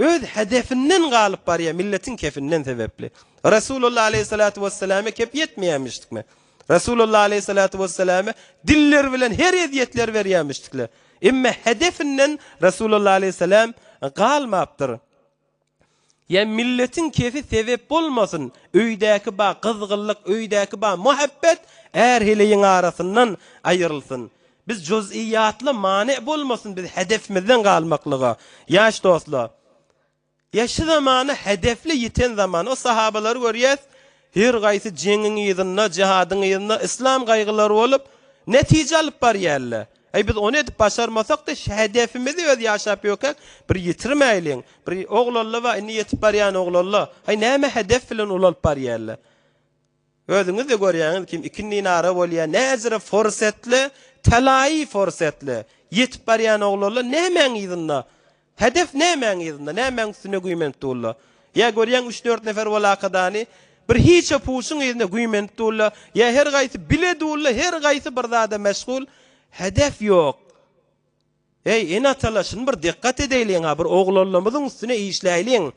Öz hedefinden galyp barýar milletiň kefinden sebäpli. Resulullah aleýhissalatu wesselame kep ýetmeýärmişdikmi? Resulullah aleýhissalatu wesselame dilleri bilen her ezýetleri berýärmişdikler. Emme hedefinden Resulullah aleýhissalam galmapdyr. Ýa milletiň kefi sebep bolmasyn, öýdäki ba gyzgynlyk, öýdäki ba muhabbet är-heleýiň arasyndan aýrylsyn. Biz juz'iýatla many bolmasyn biz hedefimizden galmaklyga. Ýaş dostlar! Ýa şu zamana hedefli ýiten zaman. O sahabalary görýäs, her gaýsy jeňiň yzynda, jihadyň yzynda yslam gaýgylary bolup, netije alyp barýarlar. Eý biz ony edip başarmasak-da şu hedefimizi öz ýaşap ýörkäk bir ýitirmäýliň. Bir oglanlar bar, indi ýetip barýan oglanlar. Haý näme hedef bilen ulalyp barýarlar? Özüňiz-de görýäňiz, kim ikindin ara bolýar, näzire forsetli, telaýy forsetli ýetip barýan oglanlar nämäň yzynda? Hedef nämäň yzynda, nämäň üstünde güýmenip durlar? Ýa görýäň üç-dört nefer bolakadany bir hiçe puşuň yzynda güýmenip durlar, ýa her gaýsy bile durlar, her gaýsy bir zada meşgul, hedef ýok. Eý, ene-atalar, şuny bir dikgat edeýliň-a, bir oglanlarymyzyň üstüne işläýliň.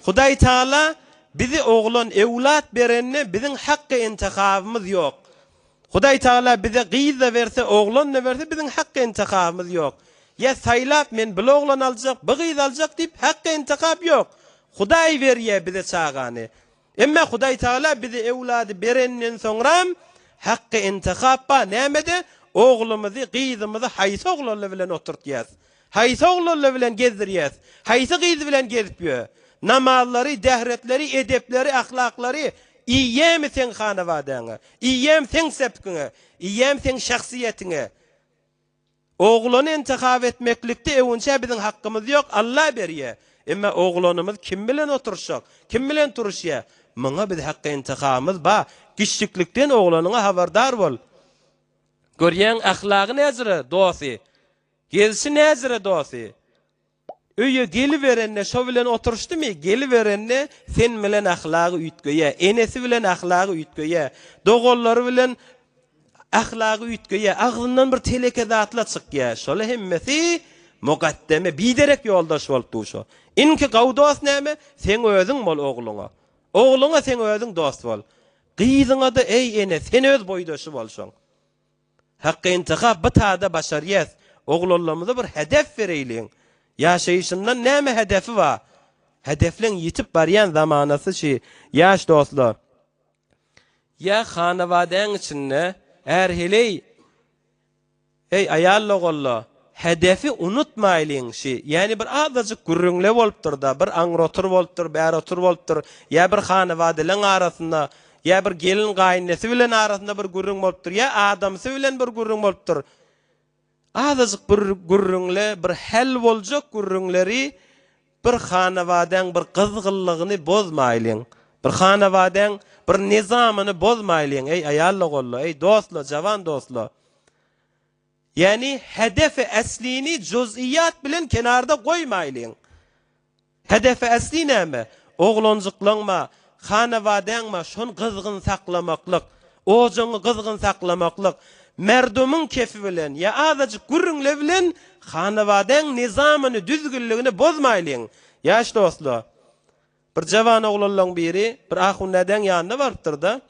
Hudaý Tagala bizi oglan, öwlat berende biziň hakky intihabymyz ýok. Hudaý Tagala bize gyz-da berse, oglan-da berse biziň hakky intihabymyz ýok. Ýa saýlap men bil oglan aljak, bi gyz aljak diýip hakky intihap ýok. Hudaý berýär bize çagany. Emma Hudaý Tagala bize öwlady berenden soňram hakky intihap bar. Nämede? Oglumyzy, gyzymyzy haýsy oglanly bilen oturtýas? Haýsy oglanly bilen gezdirýäs? Haýsy gyz bilen gezip ýör? Namazlary, dähretleri, edepleri, ahlaklary iýýämi seň hanabadaňa? Iýýämi seň sepkiňe? Iýýämi seň şahsyýetiňe? Oglany intihap etmeklikde öwünçä biziň hakkymyz ýok, Alla berýä. Emma oglanymyz kim bilen oturyşjak, kim bilen turuşýa, muňa biz hakky intihabymyz ba. Kiçjiklikden oglanyňa habardar bol. Görýäň ahlagy näjüre dosy, gelşi näjüre dosy. Öýe geliberende şo bilen oturyşdymy, geliberende sen bilen ahlagy üýtgeýä, enesi bilen ahlagy üýtgeýä, doganlary bilen ahlagy üýtgeýä, agzyndan bir teleke zatlar çykýa. Şola hemmesi mugaddeme, biderek ýoldaş bolup dur şo. Inki gawy dost näme? Seň özüň bol ogluňa. Ogluňa seň özüň dost bol. Gyzyňa-da eý ene, sen öz boýdaşy bol şoň. Hakga intihap bu tada başarýas. Oglanlarymyza bir hedef bereýliň. Ýaşaýşyndan näme hedefi bar? Hedefleň ýitip barýan zamanasy şi ýaş dostlar. Ýa hanabadäň içinde är-heleý Eý aýal doganlar, hedefi unutmaýlyň şi, ýäni bir azajyk gürrüňle bolupdyrda, bir aňrotur bolupdyr, bärotur bolupdyr, ýa bir hanabadeleň arasynda Ýa bir gelin gaýynesi bilen arasynda bir gürrüň bolupdyr, ýa adamsy bilen bir gürrüň bolupdyr. Azajyk bir gürrüňle, bir häl boljak gürrüňleri bir hanabadaň bir gyzgynlygyny bozmaýlyň. Bir hanabadaň bir nizamyny bozmaýlyň, eý aýal-ogullar, eý dostlar, jawan dostlar. Ýagny hedefi eslini juz'iýat bilen kenarda goýmaýlyň. Hedefi esli näme? Oglanjyklaňma, hanabadaňma şony gyzgyn saklamaklyk, ojagyňy gyzgyn saklamaklyk, merdumyň kefi bilen ýa azajyk gürrüňle bilen hanabadaň nizamyny, düzgünligini bozmaýlyň. Ýaş dostlar, bir jawan oglanlaň biri bir ahun dädäň ýanyna barypdyr-da,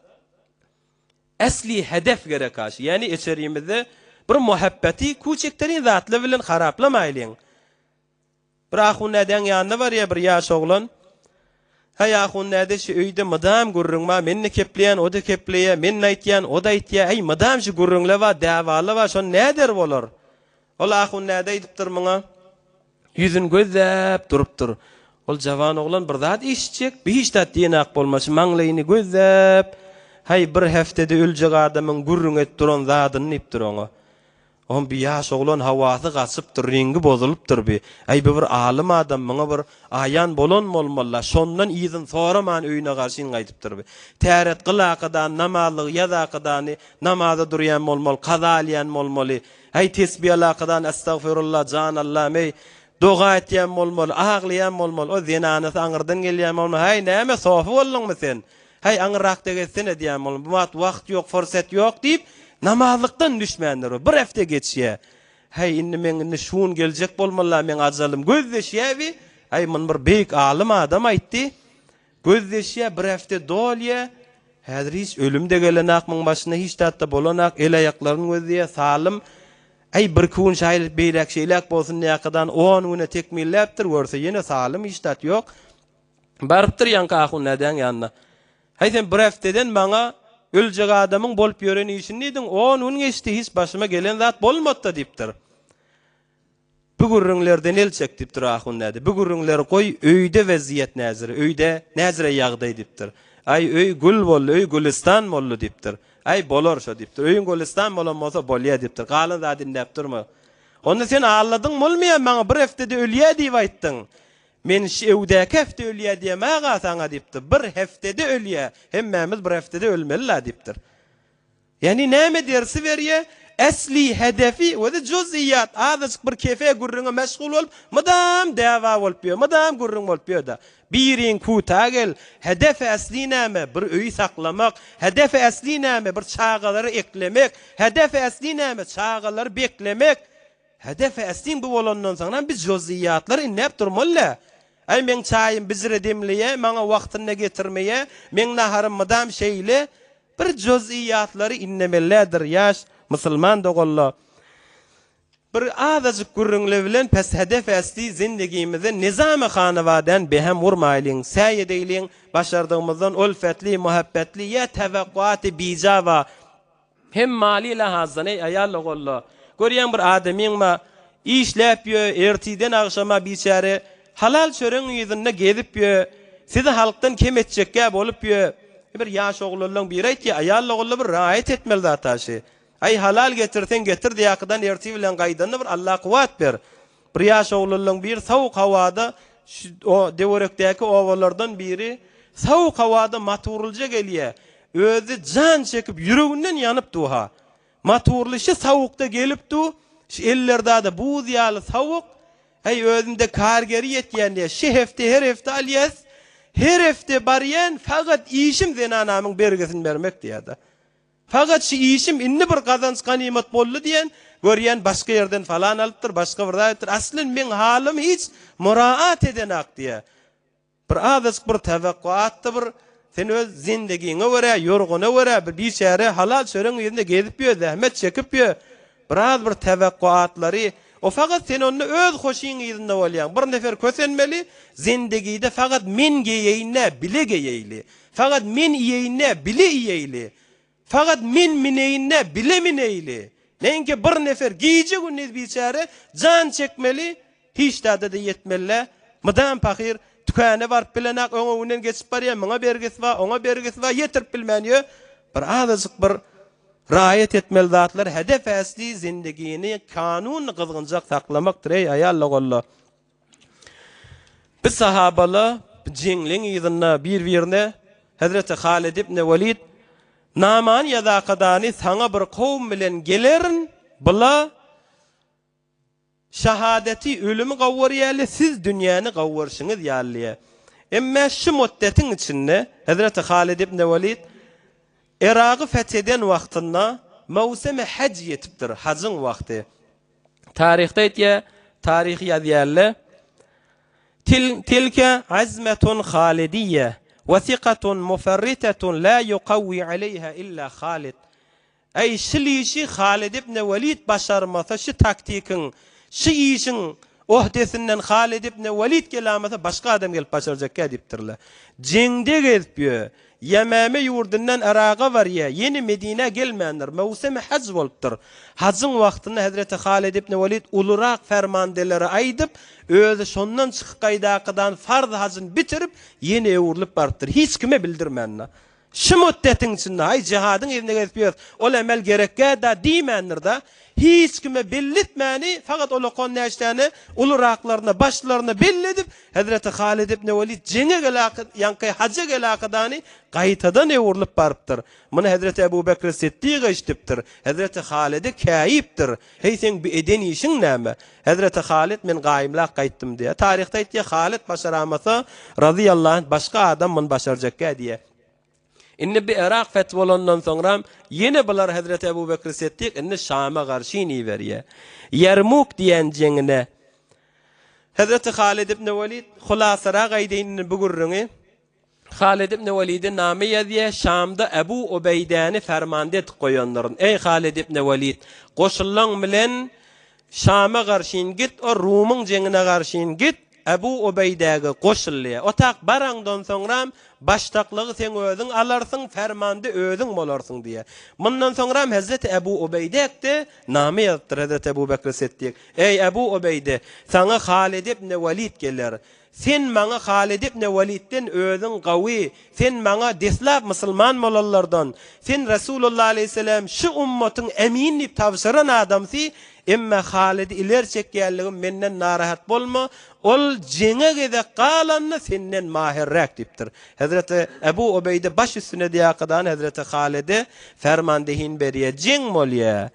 Esli hedef gerek aş. Ýani içerimizde bir muhabbeti kuçekterin zatlar bilen haraplamaýlyň. Bir ahun dädäň ýanyna barýar bir ýaş oglan. Häý ahun däde şu öýde mydam gürrüň bar, men-de kepleýän, o-da kepleýär, men aýtýan, o-da aýtýar, äý mydam şu gürrüňler bar, dawalar bar, şony näder bolar? Ol ahun däde aýdypdyr muňa. Ýüzüni gözläp durupdyr. Ol jawan oglan bir zat eşitjek, bir hiç zat diýenak bolmaşy, maňlaýyny gözläp. Häý, bir heftede öljek adamyň gürrüň edip duran zadyny diýipdir oňa. Oň bi ýaş oglan hawasy gaçypdyr, reňgi bozulypdyr bi. Äý, bi bir alym adam, muňa bir aýan bolan bolmaly-la. Şondan yzyn soraman öýüne garşyn gaýdypdyr bi. Täret gyl-akadany, namazlygy ýaz-akadany, namaza durýan bolmaly, kaza alýan bolmaly. Äý, tesbi alakadany, estagfirulla, jan Allam-eý, doga etýän bolmaly, aglaýan bolmaly. O zenanasy aňyrdan gelýän bolmaly, Häý, näme, sofy bolduňmy sen? Häý, aňyrrakda gezsene diýýän bolmaly. Bu wagt wagt ýok, fursat ýok diýip, namazlykdan düşmändir. Bir hepde geçýär. Häý, indi meň indi şu gün geljek bolmaly-la meň ajalym. Gözleşýär bi. Häý, muny bir beýik alym adam aýtdy. Gözleşýär, bir hepde dolýar. Häzir hiç ölüm-de gelenak muň başyna, hiç zat-da bolanak, el-aýaklaryny gözleýär, salym. Äý, birki gün şaýyl beýläk-şeýläk bolsun diýýärkadan on güne tekmilläpdir, görse ýene salym, hiç zat ýok. Barypdyr ýaňky ahun dädäň ýanyna. Häý, sen bir hepdeden maňa öljek adamyň bolup ýören işini diýdiň, on gün geçdi, hiç başyma gelen zat bolmady-da diýipdir. Bu gürrüňlerden el çek diýipdir ahun däde. Bu gürrüňleri goý, öýde wezýet näzire, öýde näzire ýagdaý diýipdir. Aý, öý gül boldy, öý gülüstan boldy diýipdir. Aý, bolar şo diýipdir. Öýüň gülüstan bolan bolsa bolýa diýipdir. Galan zady indäp durma. Onda sen alladyň bolmaýa, maňa bir hepdede ölýä diýip aýtdyň. Men şu öwdäki hepde ölýä diýemag-a saňa diýipdir. Bir hepdede ölýä. Hemmämiz bir hepdede ölmeli-la diýipdir. Ýagny näme dersi berýä? Esli hedefi özi juz'iýat, azajyk bir kefe gürrüňe meşgul bolup, mydam dawa bolup ýör, mydam gürrüň bolup ýör-de. Biriň kuta gel, hedefi esli näme? Bir öýi saklamak, hedefi esli näme? Bir çagalary eklemek, hedefi esli näme? Çagalary beklemek. Hedefi esliň bu bolandan soňram biz juz'iýatlary indäp durmaly-dä. Äý, meň çaýym bijire demleýä, maňa wagtynda getirmeýä, meň naharym mydam şeýle. Bir juz'iýatlary inlemelidir ýaş musulman doganlar. Bir azajyk gürrüňler bilen pes hedef esli zindigimize nizamy hanawadan behem urmaýlyň, säý edeýliň, başardygymyzdan ulfetli, muhabbetli ýa tewekkuaty bija ba Hem maly lahazdan eý aýal ogolla. Görýäň bir adamyň ma işläp ýö ertiden agşama biçäre halal çöregiň yzynda gezip ýö sizi halkdan kem etjekgä bolup ýö bir ýaş oglanlaň biri aýtýa aýal ogolla bir raýat etmeli zat aşy aý halal getirseň getir diýakydan ertir bilen gaýdanda bir Alla kuwat ber bir ýaş oglanlaň biri sowuk howada şu o dewerekdäki obalardan biri sowuk howada maturlyja gelýä Özi jan çekip ýüreginden ýanyp du-ha. Maturly şi sowukda gelip du, şi ellerdada buz ýaly sowuk, Äý özümde kargeri ýetýän diýýä, şi hepde her hepde alýas, her hepde barýan, fakat işim zenanamyň bergisini bermek diýýä-de. Fakat şi işim indi bir gazanç ganymat boldy diýen, görýän başga ýerden falan alypdyr, başga bir zat edipdir, aslyn meň halym hiç muraat edenak diýýä. Bir azajyk bir tewekkuatda bir sen öz zindigiňe görä, ýorgana görä bir biçäre halal çöregiň yzynda gezip ýör, zähmet çekip ýör. Biraz bir tewekkuatlary, o fakat sen onda öz hoşyň yzynda bolýaň. Bir nefer kösenmeli, zindigide fakat men geýeýin-dä, bile geýeýli. Fakat men iýeýin-dä, bile iýeýli. Fakat men mineýin-dä, bile mineýli. Näinki bir nefer gije-gündiz biçäre jan çekmeli, hiç zada-da ýetmeli-dä. Mydam pahyr tükana baryp bilenak, öňe-öňünden geçip barýar, muňa bergisi bar, oňa bergisi bar, ýetirip bilmän ýör. Bir azajyk bir raýat etmeli zatlar hedef äsli zindigini kanuny gyzgynjak saklamakdyr, eý aýal-ogullar. Biz sahabala jeňliň yzynda bir-birine Hezreti Halid ibn Welid namany ýazakadany saňa bir kowum bilen gelerin, bula şahadeti, ölümi gowurýarly, siz dünýäni gowurşyňyz ýaly diýýär. Emme şu mutdetiň içinde Hezreti Halid ibn Welid Yragy feth eden wagtynda möwsümi haj ýetipdir, hajyň wagty. Taryhda aýtýar, taryhy ýazýarlar, Til, tilke azmetun halidiýe we sikatun muferritetun la ýukawwi aleýha illa Halid. Äý, şul işi Halid ibn Welid başarmasa, şu taktikiň, şu işiň ohdesinden Halid ibn Welid gelamasa, başga adam gelip başarjakkä diýipdirler. Jeňde gezip ýör. Ýemäme ýurdundan Yraga barýar, ýene Medinä gelmändir. Möwsümi haj bolupdyr. Hajyň wagtynda hezreti Halid ibn Welid ulurak fermandelere aýdyp, özi şondan çykyp gaýdakydan farz hajyny bitirip, ýene öwrülip barypdyr. Hiç kime bildirmändir. Şu mutdetiň içinde, aý jihadyň yzynda gezip ýörüs, ol emel gerekgä-dä diýmändir-de, hiç kime belli etmäni, fakat olakan näçtäne uluraklaryna, başlaryna belli edip, Hezreti Halid ibn Welid jeňe gelaky, ýaňky haja gelakydany gaýtadan öwrülip barypdyr. Muny Hezreti Ebu Bekri Siddik eşidipdir. Hezreti Halide käýipdir. Heý, seň bu eden işiň näme? Hezreti Halid men gaýymlap gaýtdym diýýär. Taryhda aýtýar, Halid başaramasa, razyýallahu anh, başga adam muny başarjakkä diýýär. Indi bi Yrak feth bolandan soňram ýene bular Hezreti Ebu Bekri Siddik indi Şama garşy iberýär. Ýermuk diýen jeňine Hezreti Halid ibn Welid hulasarak aýdaýyn indi bu gürrüňi. Halid ibn Welide name ýazýar, Şamda Ebu Ubeýdäni fermande edip goýandyryn. Eý, Halid ibn Welid, goşunlaň bilen Şama garşyn git, o Rumyň jeňine garşyn git, Ebu Ubeýdäge goşul diýýär. O tak baraňdan soňram baştaklygy seň özüň alarsyň, fermande özüň bolarsyň diýýär. Mundan soňram Hezreti Ebu Ubeýdäk-de name ýazypdyr Hezreti Ebu Bekri Siddik. Eý, Ebu Ubeýde, saňa Halid ibn Welid geler. Sen maňa Halid ibn Welidden özüň gawy, sen maňa deslap musulman bolanlardan, sen Resulullah aleýhissalam şu ummatyň emin diýip tabşyran adamsy, emme Halidi ileri çekýänligim menden narahat bolma, ol jeňe gezek galanda senden mahirräk diýipdir. Hezreti Ebu Ubeýde baş üstüne diýakadan hezreti Halide fermandehin berýär, jeň bolýar.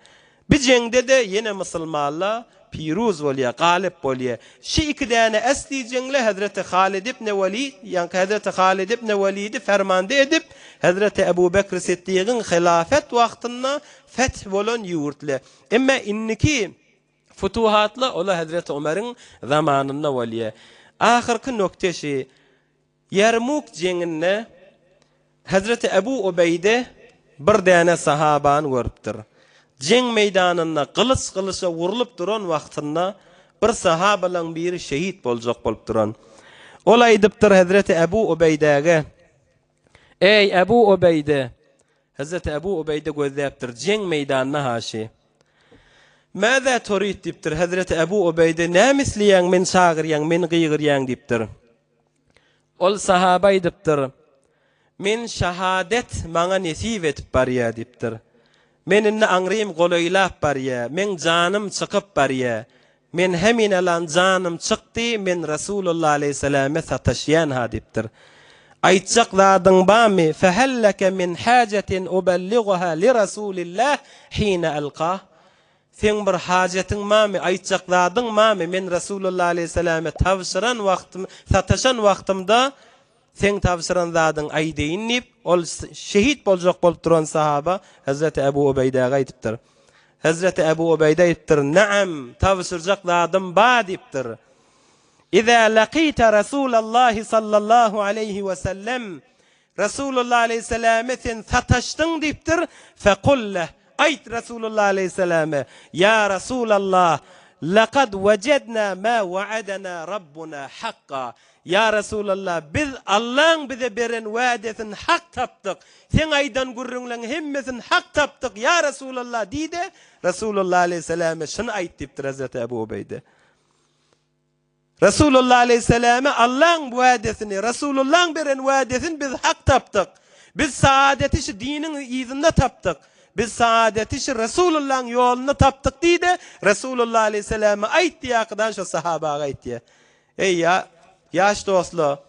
Bi jeňde-de ýene musulmanlar piruz bolýar, galyp bolýar. Şi iki däne esli jeňle hezreti Halid ibn Welid, ýaňky hezreti Halid ibn Welidi fermande edip, hezreti Ebu Bekri Siddigiň hylafet wagtynda feth bolan ýurtly. Emme indiki futuhatlar ola hezreti Omeriň zamanynda bolýar. Ahyrky nokte şi, Ýermuk jeňinde Hezreti Ebu Ubeýde bir däne sahabany görüpdir. Jeň meýdanynda gylyç gylyça urlup duran wagtynda bir sahabalaň biri şehit boljak bolup duran. Ol aýdypdyr Hezreti Ebu Ubeýdäge, Eý, Ebu Ubeýde! Hezreti Ebu Ubeýde gözläpdir, jeň meýdanynda haşy. Mäzä turid diýipdir, Hezreti Ebu Ubeýde, näme isleýäň, meni çagyrýaň, meni gygyrýaň diýipdir. Ol sahaba aýdypdyr, Men şahadet maňa nesip edip barýar diýipdir. Men indi aňrym golaýlap barýar, meň janym çykyp barýar. Men heminalan janym çykdy, men Resulullah aleýhissalame sataşýan-ha diýipdir. Aýtjak zadyň barmy? Fehel leke min hajetin ubelliguha li Rasulillah hine alkah? Seň bir hajatyň barmy, aýtjak zadyň barmy, men Resulullah aleýhissalame tabşyran wagtym, sataşan wagtymda seň tabşyran zadyňy aýdaýyn diýip, ol şehit boljak bolup duran sahaba Hezreti Ebu Ubeýdäge aýdypdyr. Hezreti Ebu Ubeýde aýdypdyr, Naam, tabşyrjak zadym bar diýipdir. Iza laqita Rasulallahi sallallahu aleýhi we sellem, Resulullah aleýhissalame sen sataşdyň diýipdir, Fekul leh, aýt Resulullah aleýhissalame, Ýa Resulallah, lekad wejedna ma waadana Rabbuna hakka, Ýa Resulallah, biz Allaň bize beren wädesini hak tapdyk, seň aýdan gürrüňleň hemmesini hak tapdyk, ýa Resulallah diý-de, Resulullah aleýhissalame şuny aýt diýipdir Hezreti Ebu Ubeýde. Resulullah aleýhissalama Allaň wädesini, Resulullaň beren wädesini biz hak tapdyk. Biz saadeti şu diniň yzynda tapdyk. Biz saadeti şu Resulullaň ýolunda tapdyk diý-de, Resulullah aleýhissalama aýt diýýär, şo sahabaga aýtýar. Eý, ýa, ýaş dostlar,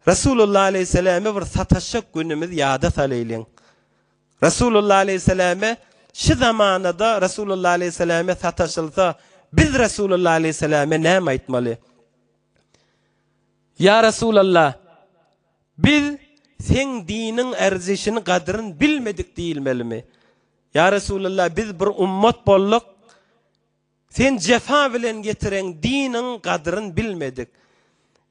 Resulullah aleýhissalama bir sataşjak günümizi ýada salaýlyň. Resulullah aleýhissalame şi zamanada Resulullah aleýhissalame sataşylsa, biz Resulullah aleýhissalame näme aýtmaly? Ýa Resulallah, biz seň diniň erzişini, gadryn bilmedik diýilmelimi? Ýa Resulallah, biz bir ummat bolduk, Sen jefa bilen getiren diniň gadryn bilmedik.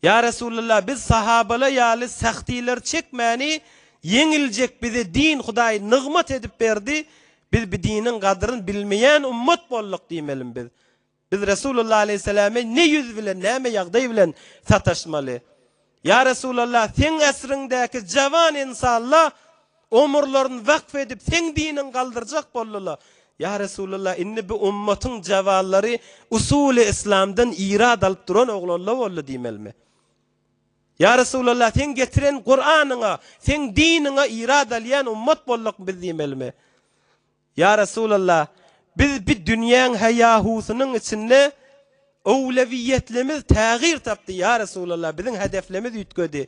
Ýa Resulallah biz sahabala ýaly sähtiler çekmäni ýeňiljek bize din Hudaý nygmat edip berdi, biz bi diniň gadryn bilmeýän ummat bolduk diýmelimi biz. Biz Resulallah aleýhissalame ne ýüz bilen näme ýagdaý bilen sataşmaly. Ýa Resulallah, seň äsriňdäki jawan ynsanla omurlaryny wakf edip seň diniňi galdyrjak boldyla. Ýa Resulallah, indi bu ummatyň jawanlary usuly yslamdan irad alyp duran oglanla boldy diýmelimi? Ýa Resulallah, seň getiren Kuranyňa, seň diniňe irad alýan ummat boldukmy biz diýmelimi? Ýa Resulallah, biz bi dünýäň heýahusynyň içinde öwlewiýetlimiz tägyr tapdy, ýa Resulallah, biziň hedeflemiz üýtgedi.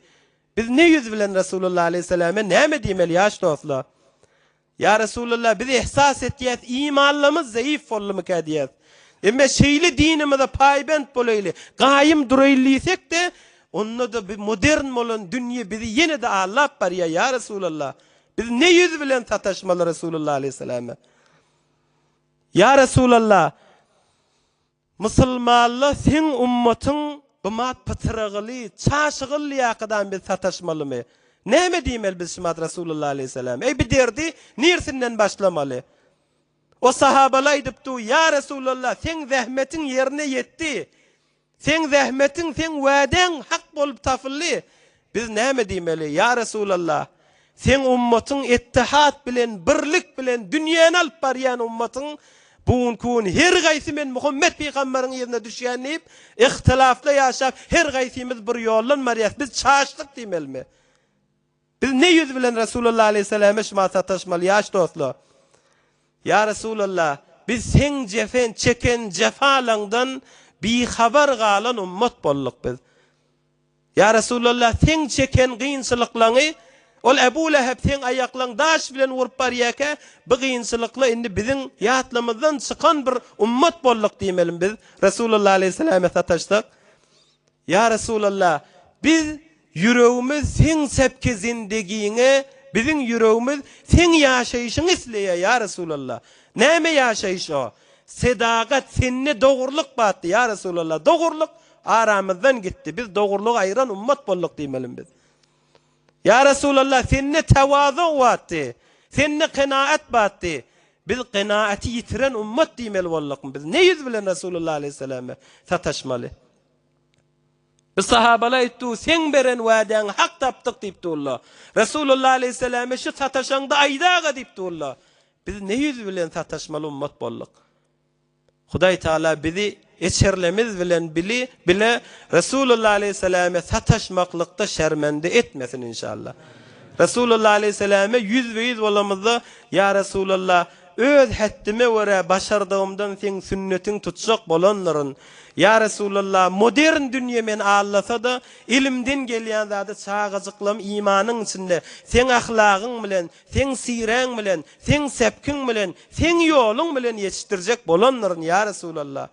Biz ne ýüz bilen Resulallah aleýhissalame näme diýmeli ýaş dostlar? Ýa Resulallah, biz ehsas etýäs, imanlarymyz zeýif boldumyka diýýäs. Emme şeýle dinimize paýbent bolaýly, gaýym duraýly diýsek-de, onda-da bi modern bolan dünýe bizi ýene-de aldap barýar, ýa Resulallah. Biz ne ýüz bilen sataşmaly Resulallah aleýhissalama? Ýa Resulallah, Musulmanla seň ummatyň bumat pytyragyly, çaşygylly ýakadan biz sataşmalymy? Näme diýmeli biz şumat Resulullah aleýhissalam? Eý bi derdi nirsinden başlamaly? O sahabalar aýdypdy, Ýa Resulallah, seň zähmetiň ýerine ýetdi. Seň zähmetiň, seň wädäň hak bolup tapyldy. Biz näme diýmeli? Ýa Resulallah, Seň ummatyň ettihat bilen, birlik bilen dünýäni alyp barýan ummatyň bu günki gün her gaýsy men Muhammet pygamberiň yzyna düşýän diýip, yhtylafda ýaşap, her gaýsymyz bir ýoldan barýas. Biz çaşdyk diýmelimi? Biz ne ýüz bilen Resulallah aleýhissalama şuma sataşmaly ýaş dostlar? Ýa Resulallah, biz seň jefen çeken jefalaňdan bihabar galan ummat bolduk biz. Ýa Resulallah, seň çeken gynçylyklaňy ol Ebu Leheb seň aýaklaň daş bilen urup barýaka, bu gynçylykla indi biziň ýatlamyzdan çykan bir ummat bolduk diýmelimi biz Resulallah aleýhissalama sataşsak? Ýa Resulallah, biz ýüregimiz seň sebki zindigiňe, biziň ýüregimiz seň ýaşaýşyňy isleýär, ýa Resulallah. Näme ýaşaýyş o? Sedagat, sende dogrulyk batdy, ýa Resulallah. Dogrulyk aramyzdan gitdi. Biz dogrulygy aýyran ummat bolduk diýmelimi biz? Ýa Resulallah, sende tewazug batdy. Sende kenaat batdy. Biz kenaaty ýitiren ummat diýmeli boldukmy biz? Ne ýüz bilen Resulullah aleýhissalama sataşmaly? Biz sahabalar aýtdy, seň beren wädäňi hak tapdyk diýip durlar. Resulullah aleýhissalama şu sataşaňda aýdaga diýip durlar. Biz ne ýüz bilen sataşmaly ummat bolduk? Hudaý Taala bizi eçerlemiz bilen bili bile Resulullah aleýhissalame sataşmaklykda şermende etmesin inşallah. Resulullah aleýhissalame ýüzbe-ýüz bolamyzda Ýa Resulallah öz hetdime görä başardygymdan seň sünnetiň tutjak bolandyryn. Ýa Resulallah modern dünýe meni aldasa-da elimden gelýän zady çagajyklam imanyň içinde seň ahlagyň bilen Seň siräň bilen, seň sepkiň bilen, seň ýoluň bilen ýetişdirjek bolandyryn, ýa Resulallah.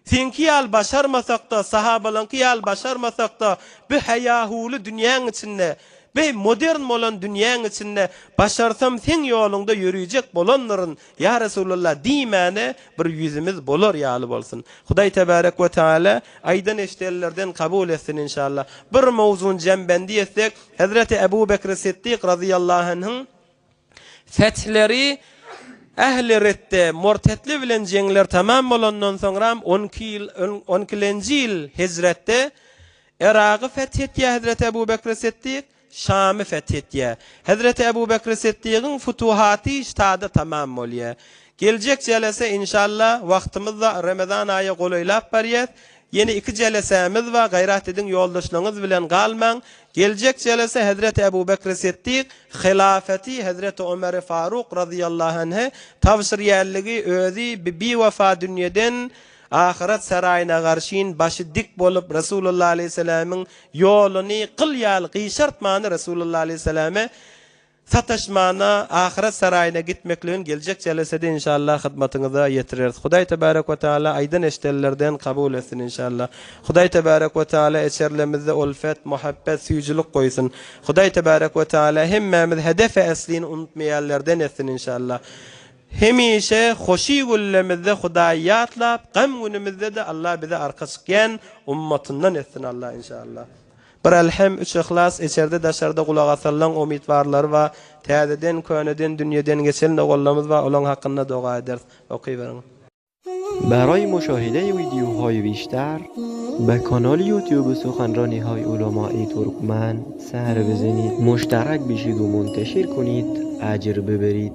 Seňki ýaly başarmasak-da, sahabalaňky ýaly başarmasak-da, bu heýahuwly dünýäň içinde, bu modern bolan dünýäň içinde başarsam seň ýoluňda ýörüjek bolandyryn, ýa Resulallah diýmäne bir ýüzümiz bolar ýaly bolsun. Hudaý Tebärek we Teala aýdan-eşidenlerden kabul etsin inşallah. Bir mowzuny jembendi etsek, Hezreti Ebu Bekri Siddik razyýallahu anhyň fethleri ähli redde, mortetli bilen jeňler tamam bolandan soňram on iki ýyl, on ikilenji ýyl hijretde Yragy feth etýär Hezreti Ebu Bekri Siddik, Şamy feth etýär. Hezreti Ebu Bekri Siddigiň futuhaty ştada tamam bolýar. Geljek jelese inşallah wagtymyzda Remezan aýy golaýlap barýas. Ýene iki jelesämiz bar, gaýrat ediň ýoldaşlaryňyz bilen galmaň. Geljek jelese Hezreti Ebu Bekri Siddik hylafeti Hezreti Omeri Faruk razyýallahu anhe tabşyrýanlygy özi bi biwefa dünýeden ahyret saraýyna garşyn başy dik bolup Resulullah aleýhissalamyň ýoluny gyl ýaly gyşartmany Resulullah aleýhissalame Sataşmana, ahyret saraýyna gitmekligin geljek jelesede inşallah hyzmatyňyza ýetireris. Hudaý tebarek we taala aýdan eşdenlerden kabul etsin inşallah. Hudaý tebarek we taala eçerlemizde ulfet, muhabbet, süýjülik goýsun. Hudaý tebarek we taala hemmämiz hedefe eslini unutmaýanlerden etsin inşallah. Hemişe hoşy günlemizde Hudaýy ýatlap, gam günümizde-de Allah bize arka çykýan ummatyndan etsin Allah inşallah. Bir Elhem, üç Yhlas, içerde daşarda gulak asanlaň umytwarlary bar, täzeden, köneden, dünýeden geçen doganlarymyz bar, olaň hakynda doga ederis. Okyberiň. برای مشاهده ویدیوهای بیشتر به کانال یوتیوب سخنرانی های علمای ترکمن سر بزنید مشترک بشید و منتشر کنید اجر ببرید.